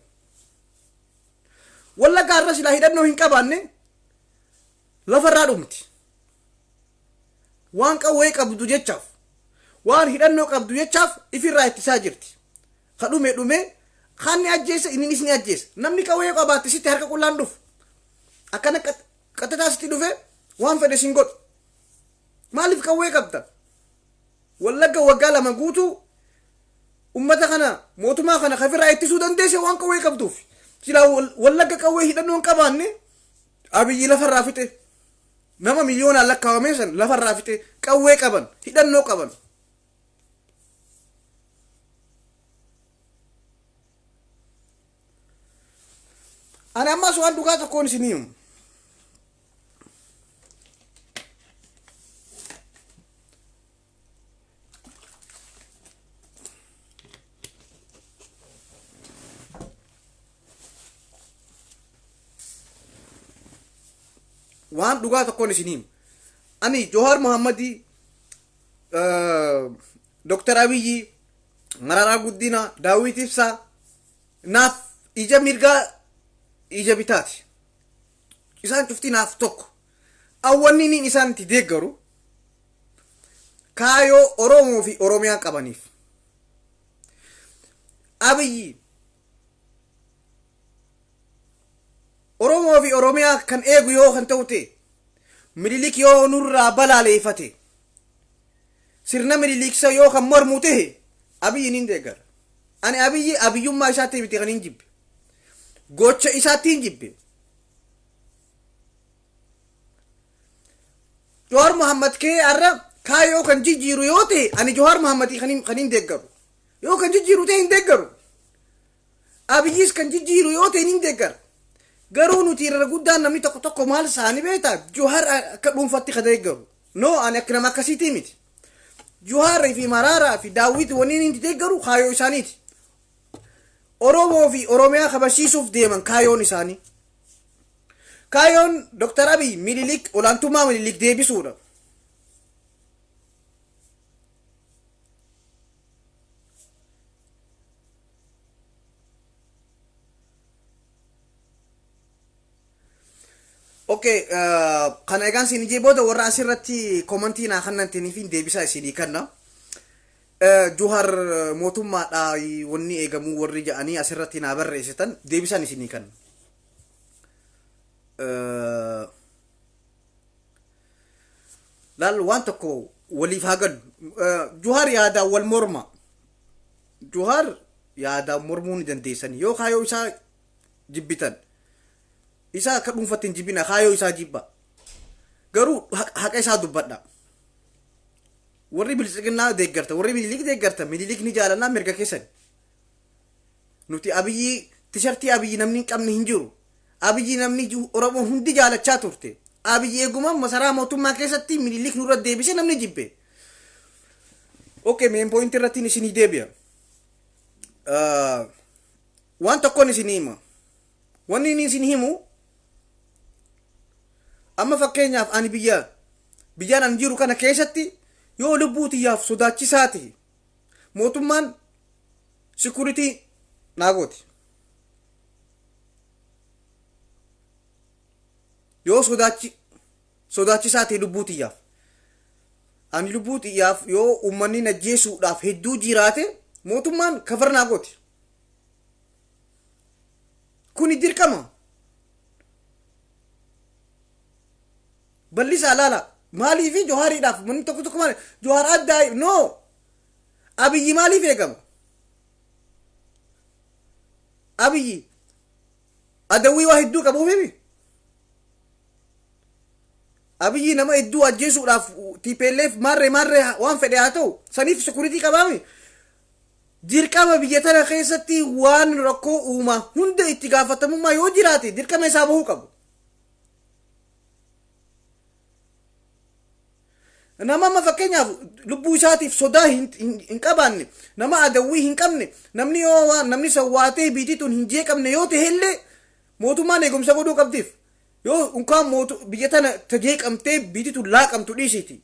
Wallaggaa irra silaa hidhannoo hin qabaanne lafarraa dhumti. Waan qawwee qabdu jechaaf, waan hidhannoo qabdu jechaaf ifirraa ittisaa jirti. Ka dhume dhume, kaan ni ajjeesa, inninis ni ajjeesa. Namni qawwee qabaatte sitti harka qullaan dhufu. Akkana qaxxataa sitti dhufe waan fedhe sin godhu. Maaliif qawwee qabda? Wallagga waggaa 2 guutuu ummata kana mootummaa kana kafirraa ittisuu dandeesse waan qawwee qabduuf. Silaa Wallagga qawwee hidhannoo hin qabaanne Abiyyi lafarraa fixe. Nama miliyoonaan lakkaawamee san lafarraa fixe. Qawwee qaban, hidhannoo qaban. Ani ammas waan dhugaa tokkoon isinii himu. Waan dhugaa tokkoon isin hima. Ani Johaar Muhammadii, Dr. Abiyyi, Mararaa Guddinaa, Daawit Ibsaa naaf ija mirgaa ija bitaati. Isaan cufti naaf tokko. Awwanni inni isaan itti deeggaru kaayoo Oromoo fi Oromiyaa qabaniif. Abiyyi Oromoo fi Oromiyaa kan eegu yoo kan ta'u ta'e, Minilik yoo nurraa balaaleeffate, sirna Miniliksa yoo kan mormu ta'e, Abiyyi ni deeggara. Ani Abiyyi abiyyummaa isaatti miti kan hin jibbe. Gocha isaatti hin jibbe. Jawaar Muhammad kee har'a kaayoo kan jijjiiru yoo ta'e, ani Jawaar Muhammadii kan hin deeggaru. Yoo kan jijjiiru ta'e hin deeggaru. Abiyyis kan jijjiiru yoo ta'e hin deeggara. Garuu nuti irra guddaan namni tokko tokko maal isaanii beektaa? Jawaar akka dhuunfaatti kan deeggaru. No, ani akka nama akkasiitii miti. Jawaar fi Maraaraa fi Daawwit wanni inni deeggaru kaayoo isaaniiti. Oromoo fi Oromiyaa kabashiisuuf deeman kaayoon isaanii. Kaayoon Dr. Abiy Minilik, olaantummaa Minilik deebisuudha. Okay, kana egaan isin ijee booda warra asirratti komantii naa kannantiniif deebisaa isinii kanna. Juhar mootummaadha wanni eegamuu warri jedhanii asirratti naa barreessitan, deebisaan isinii kanna. Laal, waan tokko waliif haa galu. Juhar yaadaan wal morma. Juhar yaadaan mormuu ni dandeessan yoo kaayoo isaa jibbitan. Isaa akka dhuunfatti hin jibbina, kaayoo isaa jibba. Garuu haqa isaa dubbadha. Warri Biltsiginnaa deeggarta, warri Minilik deeggarta, Minilik ni jaalannaa, mirga keessan. Nuti Abiyyi tishartii Abiyyi namni hin qabne hin jiru. Abiyyi namni Oromoon hundi jaalachaa turte. Abiyyi eeguma masaraa mootummaa keessatti Minilik nurra deebise namni jibbe. Okay, main point irratti isinii deebi'a. Waan tokkoon isinii hima. Wanni inni isin himu, amma fakkeenyaaf ani biyyaan ani jiru kana keessatti yoo lubbuu tiyyaaf sodaachisaa ta'e, mootummaan security naa gooti. Yoo sodaachisaa ta'e lubbuu tiyyaaf. Ani lubbuu tiyyaaf yoo uummanni na jeesuudhaaf hedduu jiraate, mootummaan cover naa gooti. Kuni dirqama. Bal'isaa laala. Maaliifi Johaariidhaaf manni tokko tokko maali? Johaar addaa no. Abiyyi maaliif eegama? Abiyyi adawwii waa hedduu qabuufi. Abiyyi nama hedduu ajjeesuudhaaf TPLF maarree maarree waan fedhe haa ta'u, saniif security qabaami. Dirqama biyya tana keessatti waan rakkoo uumaa hunda itti gaafatamummaa yoo jiraate, dirqama isaa bahuu qabu. Nama amma fakkeenyaaf lubbuu isaatiif sodaa hin qabaanne, nama adawwii hin qabne, namni yoo waan namni sawwaatee biitii tun hin jeeqamne yoo ta'e illee, mootummaan eegumsa godhuu qabdiif. Yoo unkaan mootu biyya tana tajeeqamtee biitii tun laaqamtu dhiisiiti.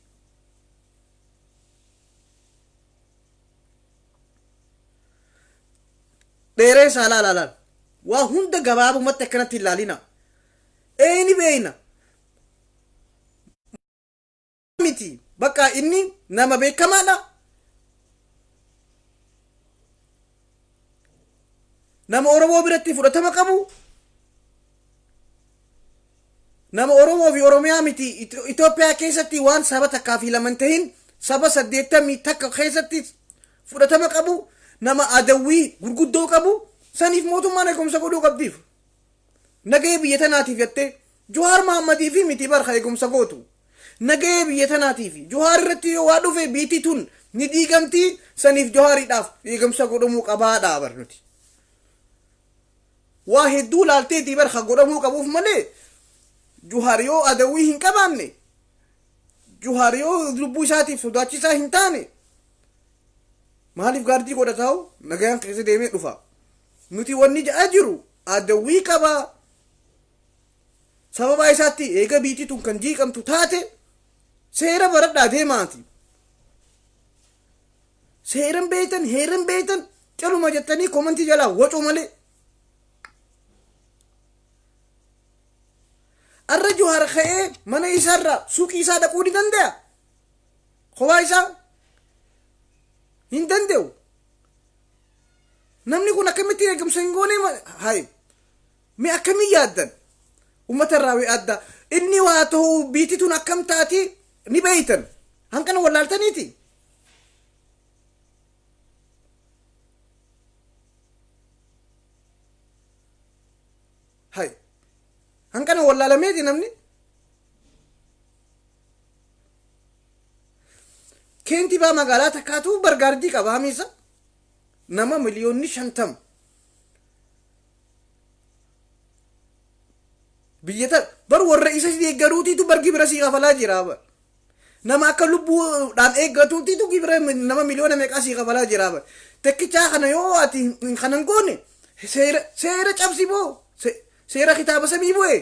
Dheeree isaa laala laala. Waa hunda gabaabumatti akkanatti hin ilaalina. Eeni beeyna. Miti. Bakka inni nama beekamaadha. Nama Oromoo biratti fudhatama qabu. Nama Oromoo fi Oromiyaa miti, Itoophiyaa keessatti waan saba takkaa fi lama hin tahin, saba 81 keessatti fudhatama qabu, nama adawwii gurguddoo qabu, saniif mootummaan eegumsa godhuu qabdiif. Nagahee biyya tanaatiif jettee Jawaar Mahammadii fi miti barka eegumsa gootu. Nagahee biyya tanaatiif Jawaar irratti yoo waa dhufe, biitii tun ni diigamti, saniif Jawaariidhaaf eegumsa godhamuu qabaadha bar nuti. Waa hedduu laalteetii barka godhamuu qabuuf malee, Jawaar yoo adawwii hin qabaanne, Jawaar yoo lubbuu isaatiif sodaachisaa hin taane, maaliif gaardii godhataa'u? Nagayaan keessa deemee dhufa. Nuti wanni ja'a jiru adawwii qabaa. Sababaa isaatti eega biitii tun kan jiiqamtu taate, seera baradhaa deemaati. Seeran beeytan, heeran beeytan, caluma jettanii komantii jalaa wacuu malee. Arra Jawaar ka'ee mana isaarraa suuqii isaa dhaquu ni danda'a. Kophaa isaa hin danda'u. Namni kun akkamitti eegumsa hin goone? Hayi, mee akkamii yaaddan? Uummata irraa adda inni waa ta'u, biitii tun akkam taati ni beeytan. Hanqana wallaaltaniiti. Hay, hanqana wallaalameeti namni. Keentibaa magaalaa takkaatu bargaardii qaba, hamiisa nama 50,000,000 biyya ta bar warra isa deeggaruutiitu bar gibira sii kafalaa jira. Bar nama akka lubbuudhaan eeggatuutiitu gibira nama miliyoona meeqaa sii kafalaa jira. Bar tekkichaa kana yoo ati kanan goone, seera seera cabsi boo, seera kitaaba samii bu'e.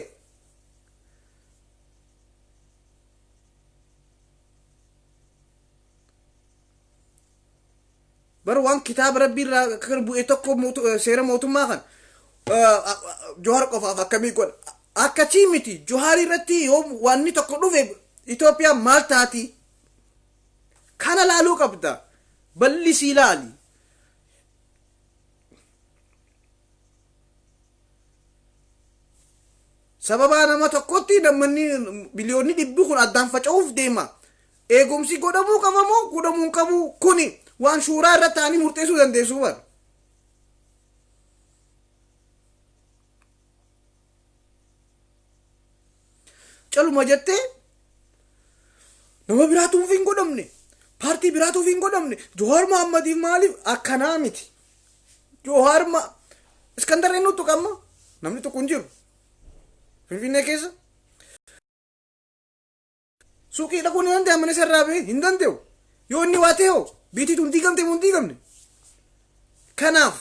Bar waan kitaaba rabbii irraa akka bu'e tokko, seera mootummaa kan Johaar qofaaf akkamii godha? Akkachii miti. Johaar irratti yoo wanni tokko dhufe, Itoophiyaan maal taati? Kana laaluu qabda, bal'isii laali. Sababaa nama tokkotti namni 100 biliyoonni kun addaan faca'uuf deema. Eegumsi godhamuu qaba moo godhamuu hin qabu? Kuni waan shuuraa irra ta'anii murteessuu dandeessuu bara. Caluma jettee nama biraatuuf hin godhamne, paartii biraatuuf hin godhamne, Johaar Mahaammadiif maaliif akkanaa miti? Johaar ma Iskandar eenyutu qabma? Namni tokko hin jiru. Finfinnee keessa. Suuqii dhaquu ni danda'a? Mana isarraa bahee hin danda'u. Yoo inni waa ta'e hoo, biitiitu hin diigamte moo hin diigamne? Kanaaf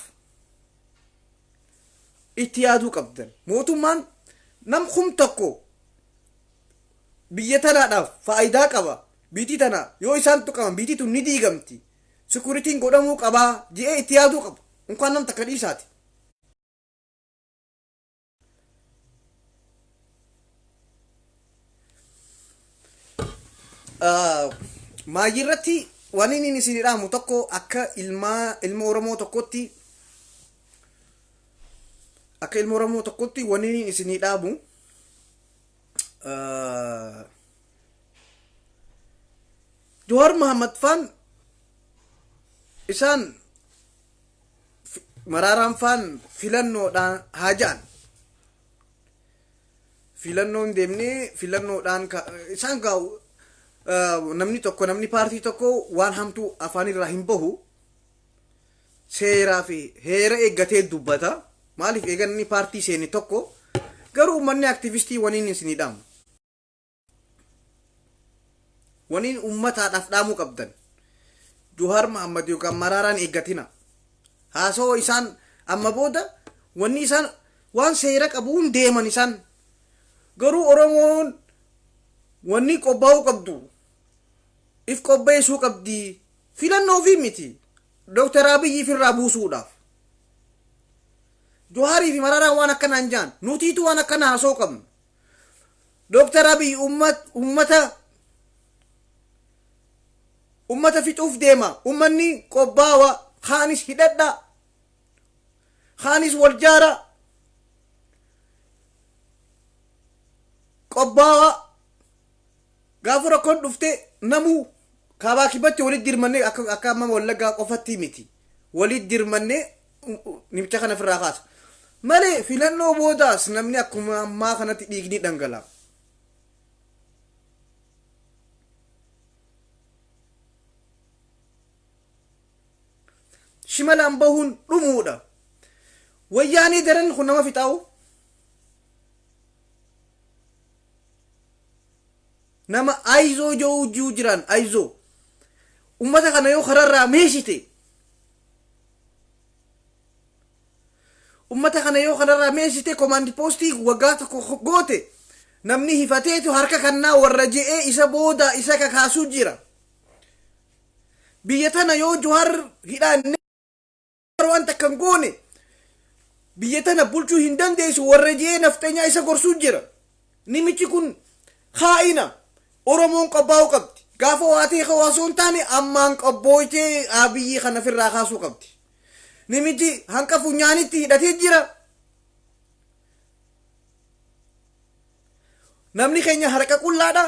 itti yaaduu qabdan. Mootummaan nam 1000 biyya tanaadhaaf faayidaa qaba. Biitii tana yoo isaan tuqaman, biitii tun ni diigamti. Securityn godhamuu qabaa je'ee itti yaaduu qaba. Unkaan nam takka dhiisaati. Maayii irratti waan inni isin dhaamu tokko, akka ilmaa ilma Oromoo tokkotti, akka ilma Oromoo tokkotti wanni inni isin dhaamu, Jawaar Mahammad faan, isaan Maraaraan faan filannoodhaan haa ja'an. Filannoon deemnee filannoodhaan isaan gaa'u. Namni tokko, namni paartii tokko waan hamtuu afaan irraa hin bahu, seeraa fi heera eeggatee dubbata. Maaliif eegan inni paartii seene tokko? Garuu uummanni aktivistii waniin isinii dhaamu, waniin ummataadhaaf dhaamuu qabdan, Jawaar Mahammad yookaan Maraaraan eeggatina. Haasawoo isaan amma booda wanni isaan waan seera qabuun deeman isaan. Garuu Oromoon wanni qophaa'uu qabdu, if qopheessuu qabdi, filannoo fi miti, Dooktar Abiyyi ifirraa buusuudhaaf. Jawaarii fi Maraaraan waan akkanaan jaan, nutiitu waan akkana haasoo qabnu. Dooktar Abiy ummata fixuuf deema. Ummanni qophaawa, kaanis hidhadha, kaanis wal jaara, qophaawa. Gaafa rakkoon dhufte, namuu kaabaa kibbatti walitti dirmannee, akka amma Wallaggaa qofatti miti, walitti dirmannee nimicha kana ofirraa kaasa malee, filannoo boodaas namni akkuma ammaa kanatti dhiigni dhangala'a. Shimalaan bahuun dhumuudha. Wayyaanii daran kun nama fixaa'u. Nama ayizoo jiru jiru jiran ayizoo. Ummata kana yoo kararraa meeshite, ummata kana yoo kanarraa meeshite, command postii waggaa tokko goote. Namni hifateetu harka kannaa warra je'ee isa booda isa kakaasuu jira. Biyya tana yoo Jawaar hidhaan waan takka hin goone, biyya tana bulchuu hin dandeessu warra je'ee nafxanyaa isa gorsuu jira. Nimichi kun haa'ina. Oromoon qophaa'uu qabdi. Gaafa waa ta'e osoo hin taane, ammaan qophooytee Abiyyi kana ofirraa kaasuu qabdi. Nimichi hanqa funyaanitti hidhatee jira. Namni keenya harka qullaadha.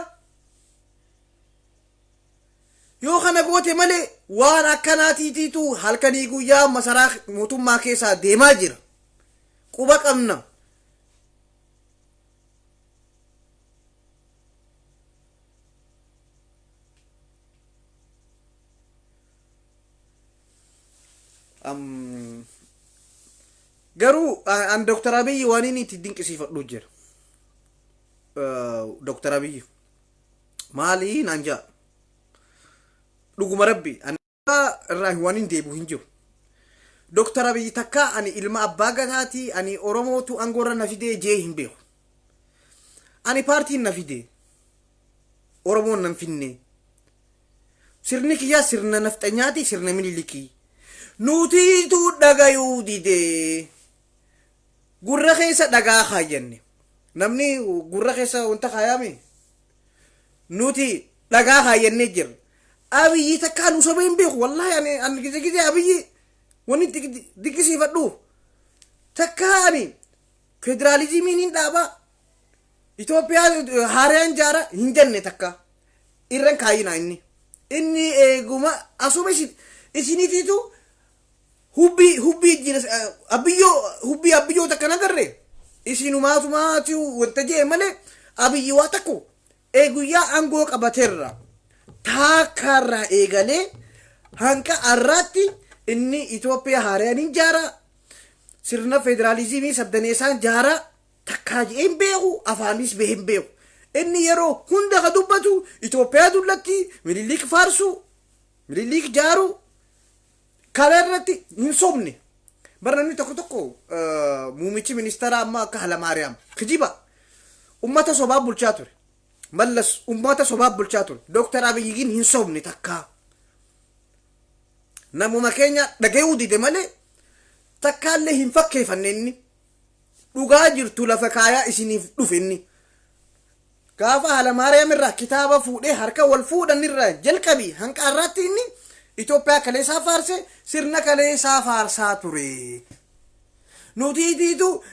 Yoo kana goote malee, waan akkanaatiitiitu halkanii guyyaa masaraa mootummaa keessaa deemaa jira. Quba qabna. Garuu an Dr. Abiyyi waan inni itti dinqisiifadhu jira. Dr. Abiyyi maali naan jaa, dhuguma rabbi an irraa waan hin deebi'u hin jiru. Dr. Abiyyi takka ani ilma abbaa gadaati, ani Oromootu aangoorra na fidee jee hin beeku. Ani paartiin na fidee, Oromoon nan finne. Sirni kiyyaa sirna nafxanyaati, sirna Minilikii. Nutiitu dhagayuu didee. Gurra keessa dhagaa kaayyanne. Namni gurra keessa wanta kaayame, nuti dhagaa kaayyannee jirra. Abiyyi takkaa nu sobee hin beeku. Wallaahi ani gize gize Abiyyi wanni dinqisiifadhu, takkaa ani federaalizimiin hin dhaabaa, Itoophiyaa haaraan jaara hin jenne takka irran kaayinaa. Inni eeguma asuma isiniitiitu hubbii hubbii jira. Abiyyoo hubbii abiyyoo takka nagarre isinumaatumaatu wanta jee malee, Abiyyi waa takko eeguyyaa aangoo qabateerra taakkaarraa eegalee hanqa har'aatti inni Itoophiyaa haaraan hin jaara, sirna federaalizimii sabdaneessaan jaara takkaa jedhee hin beeku, afaanis bahee hin beeku. Inni yeroo hunda ka dubbatu Itoophiyaa dullatti, Minilik faarsu, Minilik jaaru kana irratti hin sobne. Bara namni tokko tokko, muummichi ministeeraa amma akka Hayilamaariyaam kijiba ummata sobaa bulchaa ture. Mallas ummata sobaa bulchaa ture. Dooktar Abiyyiin hin sobne takkaa. Namuma keenya dhagayuu dide malee takkaallee hin fakkeeffanne inni. Dhugaa jirtu lafa kaayaa isiniif dhufe inni. Gaafa Hayilamaariyaam irraa kitaaba fuudhee harka wal fuudhan irraa jalqabii hanqa har'aatti inni Itoophiyaa kaleessaa faarse, sirna kaleessaa faarsaa ture. Nutiitiitu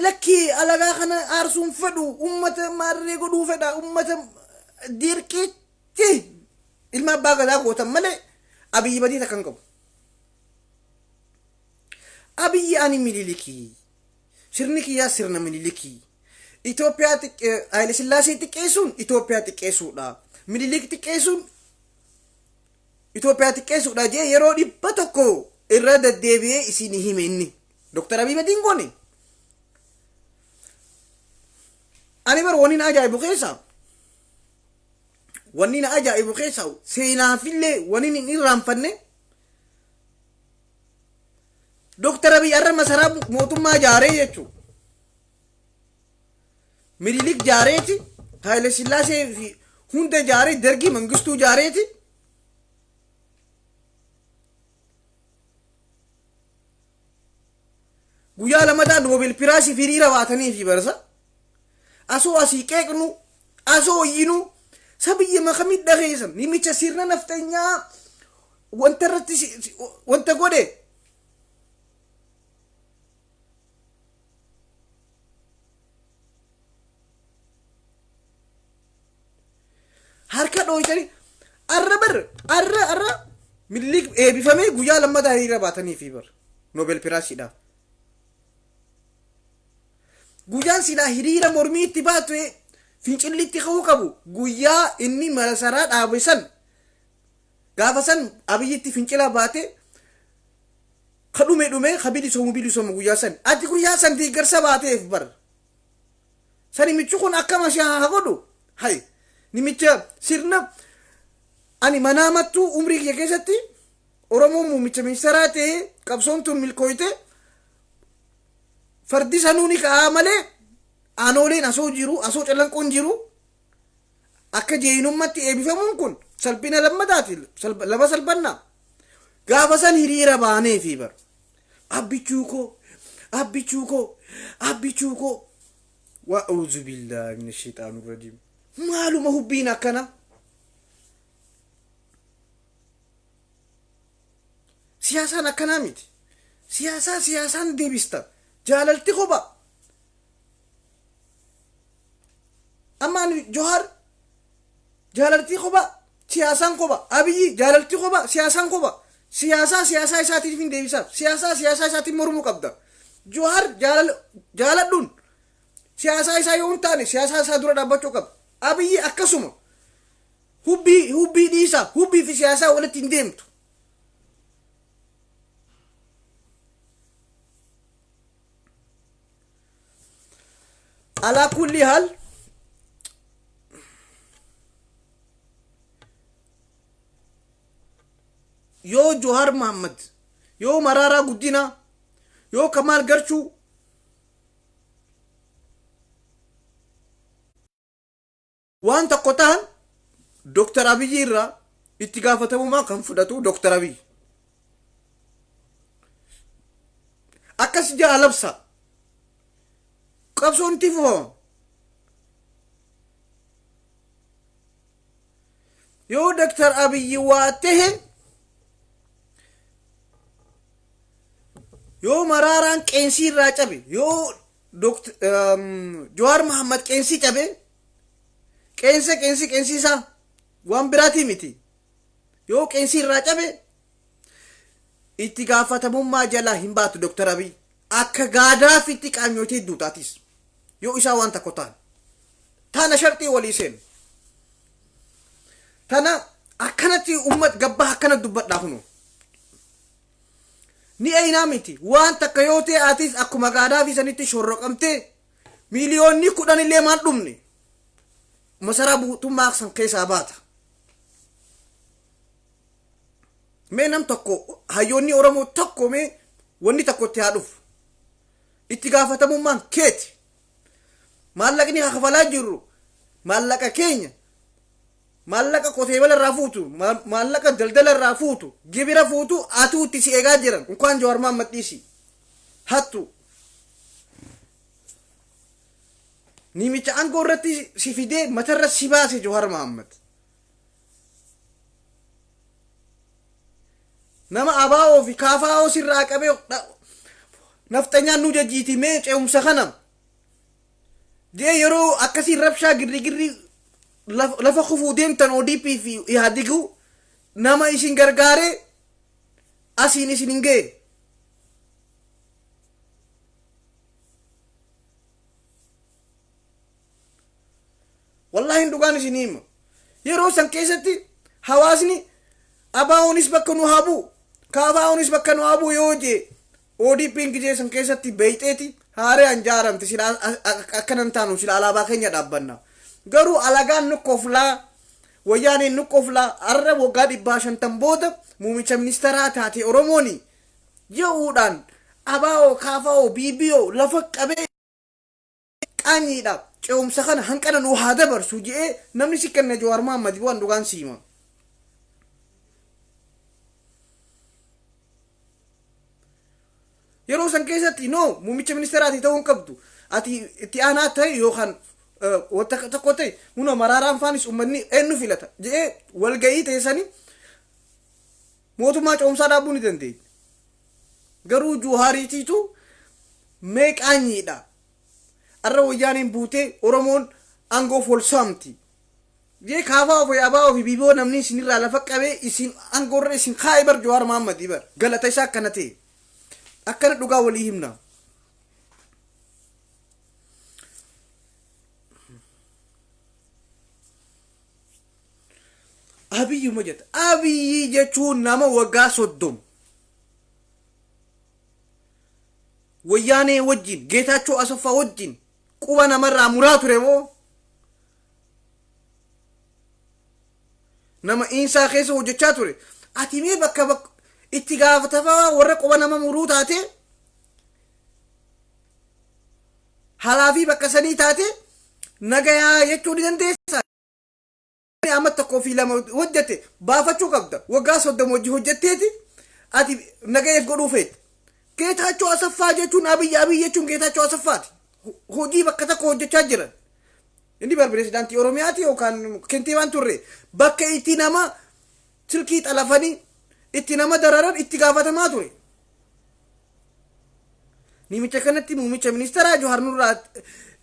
lakkii, alagaa kana aarsuun fedhu, ummata maarree godhuu fedha, ummata dirqitti ilma abbaa gadaa gootan malee Abiyyi badii takka hin qabu. Abiyyi ani Minilikii. Sirni kiyyaa sirna Minilikii. Itoophiyaa Haayile Sillaasee xiqqeessuun Itoophiyaa xiqqeessuudha. Minilik xiqqeessuun Itoophiyaa xiqqeessuudha jee yeroo 100 irra deddeebi'ee isin hime inni. Dooktar Abiy badiin goone. Ani bar wanni na ajaa'ibu keessa, seenaafillee wanni hin irraanfanne, Dooktar Abiy har'a masaraa mootummaa jaaree jechuudha. Minilik jaareeti, Haayile Sillaasee fi hunda jaaree, Dargii Mangistuu jaareeti. Guyyaa lamataa Nobel Prize hiriira baatanii fi barsa. Asoo asii qeeqnu, asoo iyyinu, sabiyya makamii dhageessan nimicha sirna nafxanyaa wanta irratti wanta godhe. Harka dhooytanii arra bar arra Minilik eebifamee guyyaa lammataa hiriira baatanii fi bar Nobel Prizeidhaaf. Guyyaan silaa hiriira mormii itti baatu, fincilli itti ka'uu qabu, guyyaa inni masaraa dhaabe san, gaafa san Abiyyitti fincila baate, ka dhume dhume, ka bilisoomu bilisoomu guyyaa san. Ati guyyaa san deeggarsa baateef bar. Sani nimichi kun akkama si haa godhu. Hay, nimicha sirna ani manaamattuu umrii kiyya keessatti Oromoon muummicha ministeeraa ta'ee qabsoon tun milkooyte, fardi sanuu ni ka'aa malee. Aanooleen asoo jiru, asoo Calanqoon jiru, akka jeenummatti eebbifamuun kun salphina lammataati, lama salphannaa. Gaafa san hiriira baanee fi bar abbichuu koo, abbichuu koo, abbichuu koo. Wa'uuzu billaahi mina shayxaani rajiim. Maaluma hubbiin akkana? Siyaasaan akkanaa miti. Siyaasaa siyaasaan deebista. Jaalalti kopha. Amma ani Johaar jaalaltii kopha, siyaasaan kopha. Abiyyi jaalaltii kopha, siyaasaan kopha. Siyaasaa siyaasaa isaatiif hin deebisaaf. Siyaasaa siyaasaa isaatiin mormuu qabda. Johaar jaaladhuun siyaasaa isaa yoo hin taane siyaasaa isaa dura dhaabbachuu qaba. Abiyyi akkasuma. Hubbii hubbii dhiisaa, hubbii fi siyaasaa walitti hin deemtu. Alaa kulli haal, yoo Johaar Mahammad, yoo Maraaraa Guddinaa, yoo Kamaal Garchuu waan tokko ta'an, Dooktar Abiyyi irraa itti gaafatamummaa kan fudhatu Dooktar Abiyyi. Akkas ja'a labsa. Qabsoon itti fufama. Yoo Dooktar Abiyyi waa tahe, yoo Maraaraan qeensii irraa cabe, yoo Jawaar Mahammad qeensii cabe, qeensa qeensi qeensii isaa waan biraatii miti. Yoo qeensii irraa cabe itti gaafatamummaa jalaa hin baatu Dooktar Abiy. Akka gaadaafitti qaanyootee duutaatis. Yoo isaa waan tokko ta'an. Tana sharxii walii seenu. Tana akkanatti uummat gabbaa akkana dubbadhaa kunu. Ni eenaa miti. Waan takka yoo ta'e atis akkuma gaadaafii sanitti shorroqamtee 10,000,000 illee maan dhumne masaraa buutummaa san keessaa baata. Mee nam tokko, hayyoonni Oromoo tokko, mee wanni tokko itti haa dhufu. Itti gaafatamummaan keeti. Maallaqni kafalaa jirru maallaqa keenya, maallaqa qotee bala irraa fuutu, maallaqa daldala irraa fuutu, gibira fuutu, atuu itti si eegaa jiran. Unkaan Jawaar Mahammad dhiisi. Hattu. Nimicha aangoo irratti si fidee matarra si baase Jawaar Mahammad. Nama abaa'oo fi kaafaa'oo sirraa qabee nafxanyaan nu jajjiiti mee ce'umsa kana jee yeroo akkasii rabshaa girri girri lafa kufuu deemtan ODP fi Ihaadiguu nama isin gargaaree asiin isin hin ga'e. Wallaahi dhugaan isin hima. Yeroo san keessatti hawaasni abaa'oonis bakka nu haa bu'u, kaafaa'oonis bakka nu haa bu'u yoo jee, ODP'n gijee san keessatti beeyxeeti haaree anjaaramte sila akkanan taanu sila alaabaa keenya dhaabbanna. Garuu alagaan nu koflaa, wayyaaneen nu koflaa, har'a waggaa 150 booda muumicha ministeeraa taate Oromooni je'uudhaan abaa'oo, kaafaa'oo, BBO lafa qabee qaanyiidha, ce'umsa kana hanqana nu haa dabarsu je'ee namni si kenna Jawaar Mahammad waan dhugaan siima. Yeroo san keessatti no muummicha ministeeraati ta'uu hin qabdu. Ati itti aanaa ta'e yookaan wanta tokko ta'e huna Maraaraan faanis uummanni eenyu filata je'ee walga'ii teessanii mootummaa ce'umsaa dhaabuu ni dandeenya. Garuu Juhaariitiitu mee qaanyiidha. Arra wayyaaniin buutee Oromoon aangoof ol saamti. Jee kaafaa ofii abaa ofii biboo namni isinirraa lafa qabee isin aangoorra isin kaa'e bar Jawaar Mahammadii bar galata isaa akkana ta'e. Akkana dhugaa walii himna. Abiyyuma jetta. Abiyyi jechuun nama waggaa 30 wayyaanee wajjin, Geetaachoo Asaffaa wajjin quba namarraa muraa ture moo nama iinsaa keessa hojjechaa ture. Ati mee bakka bakka itti gaafatamaa warra quba nama muruu taate. Halaafii bakka sanii taate nagayaa jechuu ni dandeessa. Amma 1 fi 2 hojjete baafachuu qabda. Waggaa 30 hojii hojjetteeti ati nagayeef godhuu feete. Geetaachoo Asaffaa jechuun Abiyyi, Abiyyi jechuun Geetaachoo Asaffaati. Hojii bakka tokko hojjechaa jiran. Inni bar pirezidaantii Oromiyaati yookaan kentiibaan turre, bakka itti nama silkii xalafanii itti nama dararan itti gaafatamaa ture. Namicha kanatti muummicha ministeeraa Johaar nurraa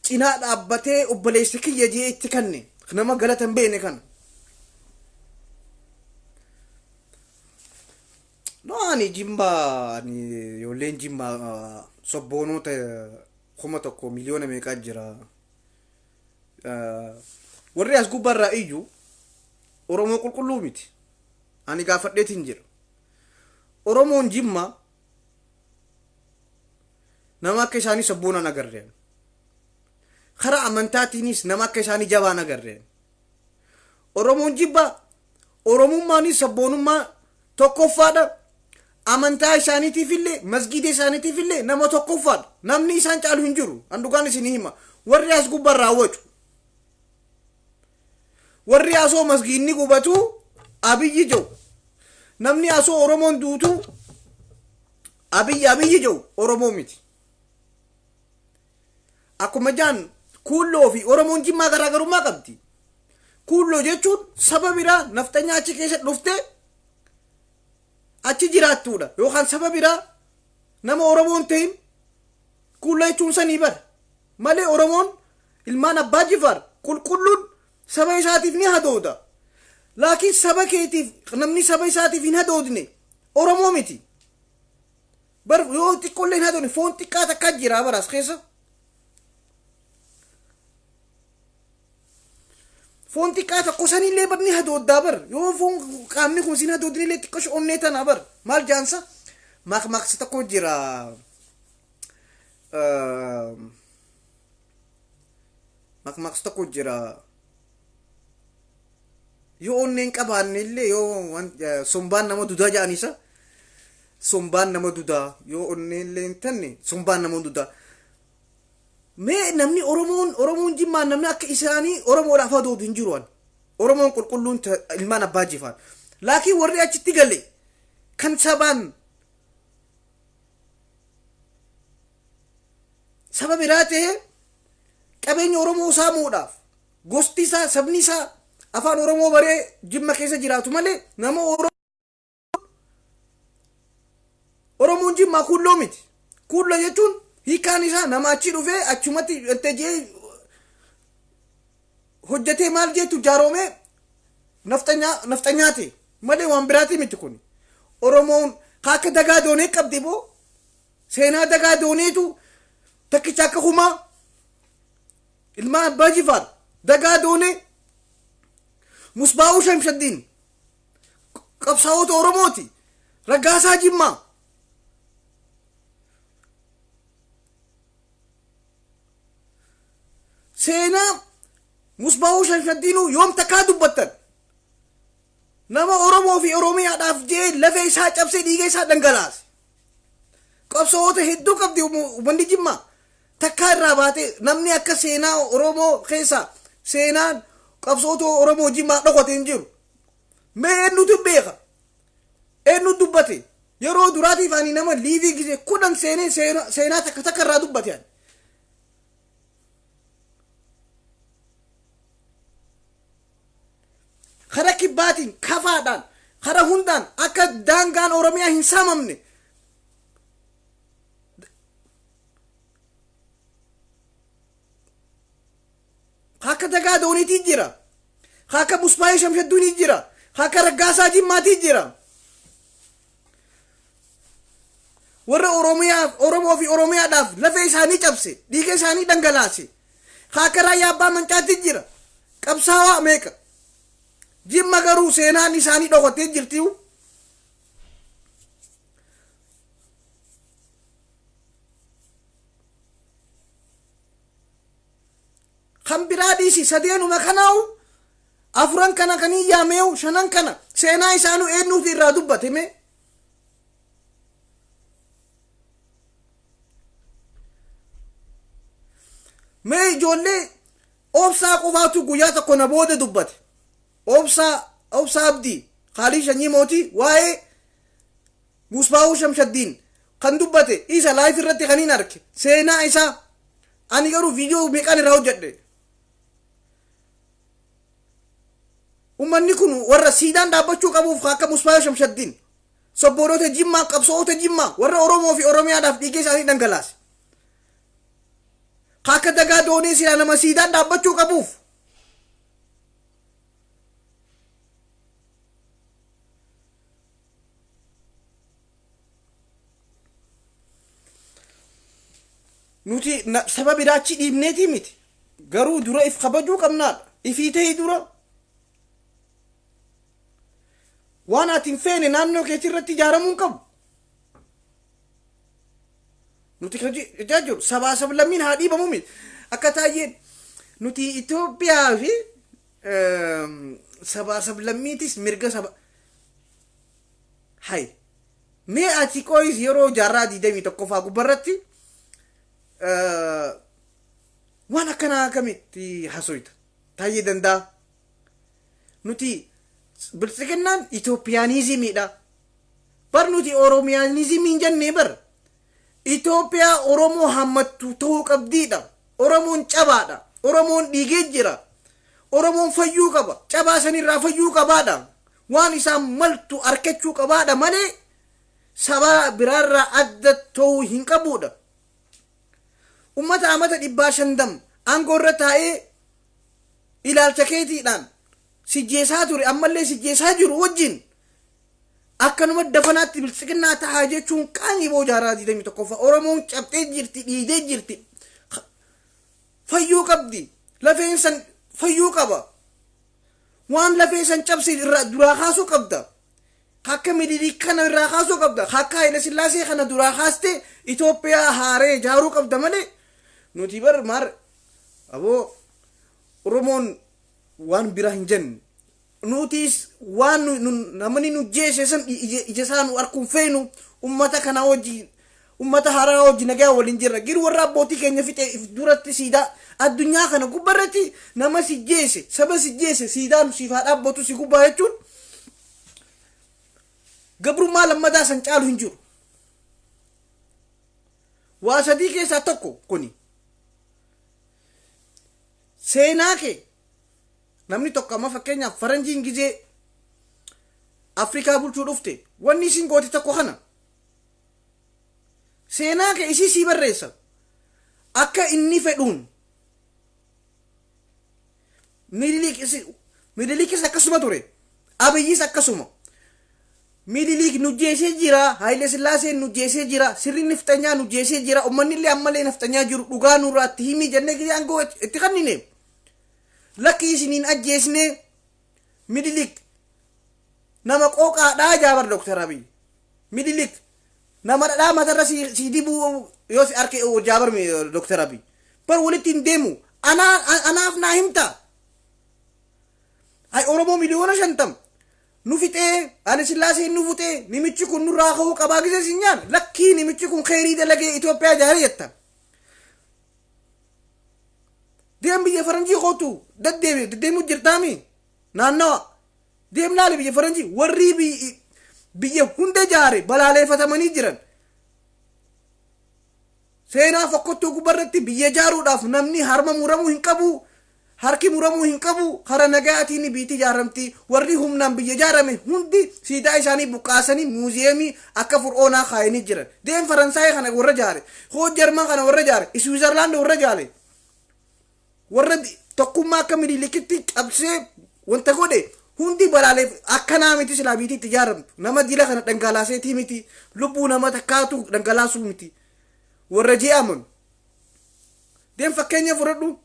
cinaa dhaabbatee obboleessa kiyya jee itti kanne, nama galata hin beekne kana. No, ani Jimmaa, ani ijoolleen Jimmaa sobboonoota 1000 miliyoona meeqaa jira. Warri as gubbaarraa iyyuu Oromoo qulqulluu miti. Ani gaafadheetiin jira. Oromoon Jimmaa nama akka isaanii sabboonaan agarreen. Karaa amantaatiinis nama akka isaanii jabaan agarreen. Oromoon Jibbaa Oromummaanis sabboonummaa tokkoffaadha. Amantaa isaaniitiif illee, masgiida isaaniitiif illee nama tokkoffaadha. Namni isaan caalu hin jiru. An dhugaan isinii hima. Warri as gubbarraa wacu. Warri asoo masgiidni gubatu Abiyyi jiru. Namni asoo Oromoon duutu Abiyyi Abiyyi jiru Oromoo miti. Akkuma jaan, Kuulloo fi Oromoon Jimmaa garaagarummaa qabdi. Kuulloo jechuun saba biraa nafxanyaa achi keessa dhuftee achi jiraattuudha. Yookaan saba biraa nama Oromoon ta'in kuulloo jechuun sanii bara. Malee Oromoon ilmaan Abbaa Jifaar qulqulluun saba isaatiif ni hadooda. Laakiin saba keetiif namni saba isaatiif hin hadoodne Oromoo miti. Bar yoo xiqqoollee hin hadoodne, foon xiqqaa takkaa jira baraas keessa. Foon xiqqaa tokko sanillee bar ni hadooddaa bar. Yoo foon qaamni kun sin hadoodnillee xiqqoo onnee tana bar. Maal jaansa? Maqmaqsa tokko jira. Maqmaqsa tokko jira. Yoo onneen qabaanne illee, yoo sombaan nama dudaa jedhanisa. Sombaan nama dudaa, yoo onneen illee hin tanne sombaan nama dudaa. Mee namni Oromoon Jimmaa namni akka isaanii Oromoodhaaf hadoodu hin jiru. Oromoon qulqulluun ilmaan Abbaa Jifaar. Laakiin warri achitti gale kan sabaan saba biraa ta'e qabeenya Oromoo saamuudhaaf, gosti isaa, sabni isaa afaan Oromoo baree Jimma keessa jiraatu malee nama Oromoon Jimmaa kuulloo miti. Kuulloo jechuun hiikaan isaa nama achi dhufee achumatti jee hojjetee maal jeetu jaaromee nafxanyaa ta'e malee waan biraatii miti kun. Oromoon akka dagaa doonee qabdi boo, seenaa dagaa dooneetu takkicha akka kumaa ilmaan Abbaa Jifaar, dagaa doonee, Musbaa'uu Shamshaddiin qabsaa'ota Oromooti. Raggaasaa Jimmaa. Seenaa Musbaa'uu Shamshaddiinuu yoom takkaa dubbattan? Nama Oromoo fi Oromiyaadhaaf jee lafee isaa cabsee dhiiga isaa dhangalaase. Qabsaa'ota hedduu qabdi uummanni Jimmaa. Takkaa irraa baatee namni akka seenaa Oromoo keessaa seenaan qabsoota Oromoo Jimmaa dhokate hin jiru. Mee eenyutu beeka? Eenyu dubbate? Yeroo duraatiif ani nama live gizee 10 seenee seenaa takka takka irraa dubbate ani. Kara kibbaatiin, kafaadhaan, kara hundaan akka daangaan Oromiyaa hin saamamne akka dagaa dooniitii jira, akka Busbaayee Shamshadduunii jira, akka Raggaasaa Jimmaatii jira. Warra Oromiyaa, Oromoo fi Oromiyaadhaaf lafee isaanii cabse, dhiiga isaanii dhangalaase, akka Raayyaa Abbaa Mancaatti jira. Qabsaawaa meeqa? Jimma garuu seenaan isaanii dhokatee jirti. Kan biraa dhiisi, sadeenuma kanaawu, afuran kana kan hin yaameewu, shanan kana seenaa isaanuu eenyuutu irraa dubbate mee? Mee ijoollee Obsaa qofaatu guyyaa tokko na booda dubbate. Obsaa Abdii Kaalii Shanyii Mootii waa'ee Musbaahuu Shamshaddiin kan dubbate isa live irratti kan hin arge seenaa isaa. Ani garuu viidiyoo meeqaan irraa hojjedhe. Ummanni kun warra siidaan dhaabbachuu qabuuf akka Musbaahuu Shamshaddiin, sobboonota Jimmaa, qabsoota Jimmaa, warra Oromoo fi Oromiyaadhaaf dhiigee isaanii dhangalaase. Akka Dagaa Doonii silaa nama siidaan dhaabbachuu qabuuf. Nuti saba biraachi dhiibneetii miti. Garuu dura if kabajuu qabnaadha. Ifii ta'ii dura. Waan ati hin feene naannoo keetii irratti ijaaramuu hin qabu. Nuti kan jechaa jiru sabaa sablammiin haa dhiibamu miti. Akka Taayyeen nuti Itoophiyaa fi sabaa sablammiitis mirga saba. Hay. Mee ati qoyis yeroo jaarraa 21ffaa gubbarratti waan akkanaa akkamitti hasoyta? Taayyee Danda'a. Nuti biltsiginnaan Itoophiyaanizimiidha. Bar nuti Oromiyaanizimii hin jennee bar. Itoophiyaa Oromoo hammattu ta'uu qabdiidha. Oromoon cabaadha. Oromoon dhiigee jira. Oromoon fayyuu qaba. Cabaa sanirraa fayyuu qabaadha. Waan isaan maltu arkachuu qabaadha malee sabaa biraarraa adda ta'uu hin qabuudha. Ummata amata 150 aangoo irra taa'ee ilaalcha keetiidhaan sijjeesaa ture, ammallee sijjeesaa jiru wajjin akkanuma dafanaatti biltsiginnaa tahaa jechuun qaanii boo. Jaarraa 21ffaa Oromoon cabxee jirti, dhiidee jirti, fayyuu qabdi. Lafeen san fayyuu qaba. Waan lafee san cabse irraa duraa kaasuu qabda. Akka Minilik kana irraa kaasuu qabda. Akka Haile Sillaasee kana duraa kaaste Itoophiyaa haaree ijaaruu qabda malee nuti bar maar aboo Oromoon waan biraa hin jenne. Nutis waan namni nu jeese san ija isaa nu arguun feenu. Ummata kana wajjin, ummata haaraa wajjin nagaa waliin jirra. Giru warra abbootii keenya fixe if duratti siidaa addunyaa kana gubbarratti nama si jeese, saba si jeese, siidaan siif haa dhaabbatu si gubbaa jechuun gabrummaa lammataa san caalu hin jiru. Waa sadii keessaa tokko kuni. Seenaa kee namni tokko, amma fakkeenyaaf faranjiin gizee Afrikaa bulchuu dhufte, wanni isin goote tokko kana: seenaa kee isii sii barreessa akka inni fedhuun. Minilikis akkasuma ture, Abiyyis akkasuma. Minilik nu jeesee jira, Haayile Sillaaseen nu jeesee jira, sirri nifxanyaa nu jeesee jira, uummanni illee ammallee nafxanyaa jiru. Dhugaa nurraatti himii jennee gizee aangoo itti kennine, lakki isiniin ajjeesnee, Minilik nama qooqaadhaa jaabar Dr. Abiy. Minilik nama dhadhaa matarra si dibuu yoo si arke jaabar Dr. Abiy. Bar walitti hin deemu. Anaaf naa himta. Hay, Oromoo 50,000,000 nu fixee, Haile Sillaaseen nu fixee, nimichi kun nurraa ka'uu qabaa gise sin nyaan, lakkii nimichi kun kheyrii dalagee Itoophiyaa ijaaree jetta. Deem biyya faranjii kootu, deddeebi deddeemuu jirtaami naannawa deem laali. Biyya faranjii warri biyya hunda ijaare balaaleeffatamanii jiran. Seenaa fokkottuu gubbarratti biyya ijaaruudhaaf namni harma muramuu hin qabu, harki muramuu hin qabu. Kara nagaatiin biitti ijaaramti. Warri humnaan biyya ijaarame hundi siidaa isaanii buqqaasanii muuziyeemii akka fur'oonaa kaayanii jiran. Deem Faransaay kana warra ijaare, hoo Jarman kana warra ijaare, Switzerland warra ijaare, warra tokkummaa akka Minilikitti cabsee wanta godhe hundi balaaleef. Akkanaa miti silaa biitii itti ijaaramtu. Nama dila kana dhangalaaseetii miti, lubbuu nama takkaatu dhangalaasuu miti warra je'aman. Deem fakkeenya fudhadhu.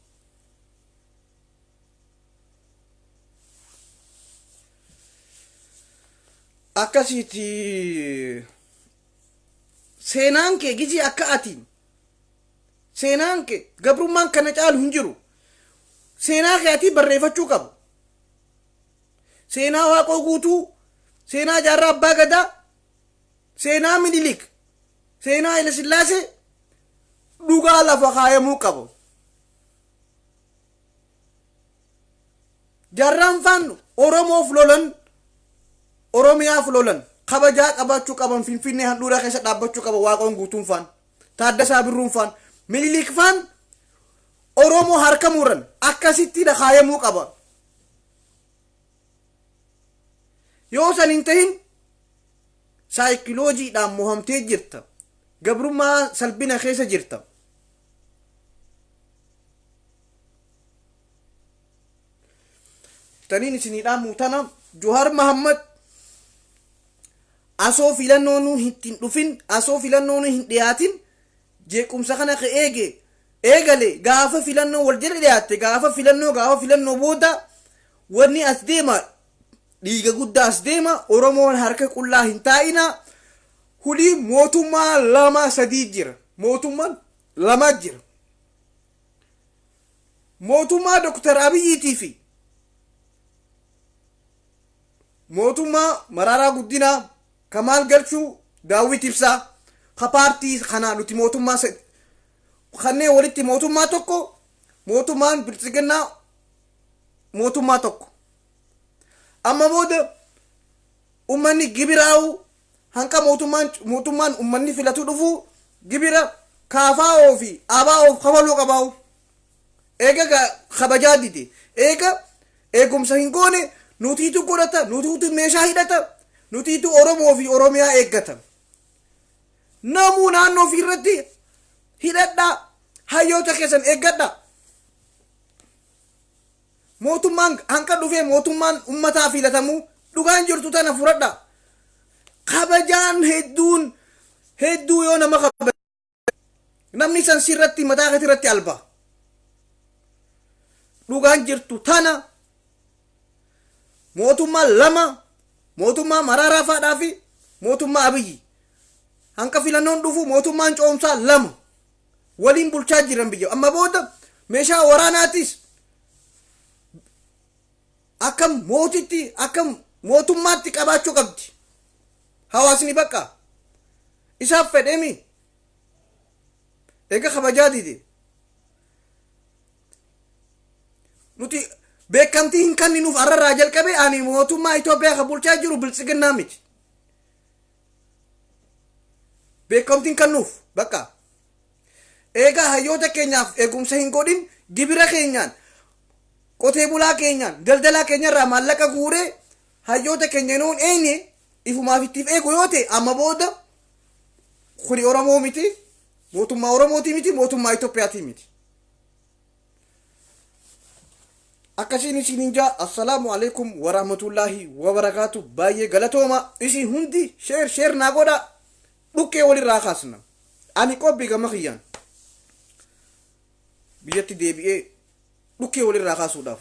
Akkasiiti seenaan kee gizii akka ati seenaan kee gabrummaan kana caalu hin jiru. Seenaa kee ati barreeffachuu qabu. Seenaa Waaqoo Guutuu, seenaa Jaarraa Abbaa Gadaa, seenaa Minilik, seenaa Haile Sillaasee dhugaa lafa kaayamuu qabu. Jaarraan faan Oromoof lolan, Oromiyaaf lolan, kabajaa qabaachuu qaban, Finfinnee handhuuraa keessa dhaabbachuu qaba. Waaqoon Guutuun faan, Taaddasaa Birruun faan, Miniliik faan Oromoo harka muran akkasitti kaayamuu qaba. Yoo san hin tahin saayikiloojiidhaan mohamtee jirta, gabrummaa salphina keessa jirta. Taniin isiniidhaan muutana Johar Mahammad asoo filannoonuu hin dhufin, asoo filannoonuu hin dhiyaatin, jeequmsa kana ka eege eegale gaafa filannoo wal jala dhiyaatte, gaafa filannoo booda wanni as deema dhiiga guddaa as deema. Oromoon harka qullaa hin taa'ina. Hulii mootummaa lama sadii jira, mootummaan lama jira: mootummaa Doktar Abiyyiitii fi mootummaa Maraaraa Guddinaa, Kamaal Galchuu, Daawwit Ibsaa. Ka paartii kanaa nuti mootummaa kanneen walitti mootummaa tokko, mootummaan Biltsiginnaa mootummaa tokko. Amma booda ummanni gibiraa'u hanqa mootummaan ummanni filatu dhufu gibira kaafaa'oo fi abaa'oof kafaluu qabaa'u. Eega kabajaa dide, eega eegumsa hin goone, nutiitu godhata, nutiitu meeshaa hidhata, nutiitu Oromoo fi Oromiyaa eeggata. Namuu naannoo ofii irratti hidhadhaa, hayyoota keessan eeggadha. Mootummaan hanqa dhufee mootummaan ummataa filatamuu dhugaan jirtu tana fudhadha. Kabajaan hedduun hedduu yoo nama kabaja, namni san sirratti mataa keetii irratti alba. Dhugaan jirtu tana. Mootummaa lama, mootummaa Maraaraa faadhaa fi mootummaa Abiyyi. Hanqa filannoon dhufu mootummaan coomsaa lama waliin bulchaa jiran biyya. Amma booda meeshaa waraanaatis akka mootitti, akka mootummaatti qabaachuu qabdi hawaasni. Bakka isaaf fedheemi eega kabajaa dide, nuti beekamtii hin kenninuuf. Arrarraa jalqabe ani mootummaa Itoophiyaa ka bulchaa jiru Biltsiginnaa miti, beekamtiin kennuuf. Bakka eegaa hayyoota keenyaaf eegumsa hin godhin, gibira keenyaan, qotee bulaa keenyaan, daldalaa keenyarraa maallaqa guuree hayyoota keenya nuun eenye ifumaaf ittiif eegu yoo ta'e, amma booda kuni Oromoo miti, mootummaa Oromootii miti, mootummaa Itoophiyaatii miti. Akkasiin isiniin jaa. Assalaamu alaikum warahmatullaahi wabarakaatu. Baay'ee galatooma. Isin hundi share share naa godha, dhukkee walirraa kaasna. Ani qobbii gama kiyyaan biyyatti deebi'ee dhukkee walirraa kaasuudhaaf.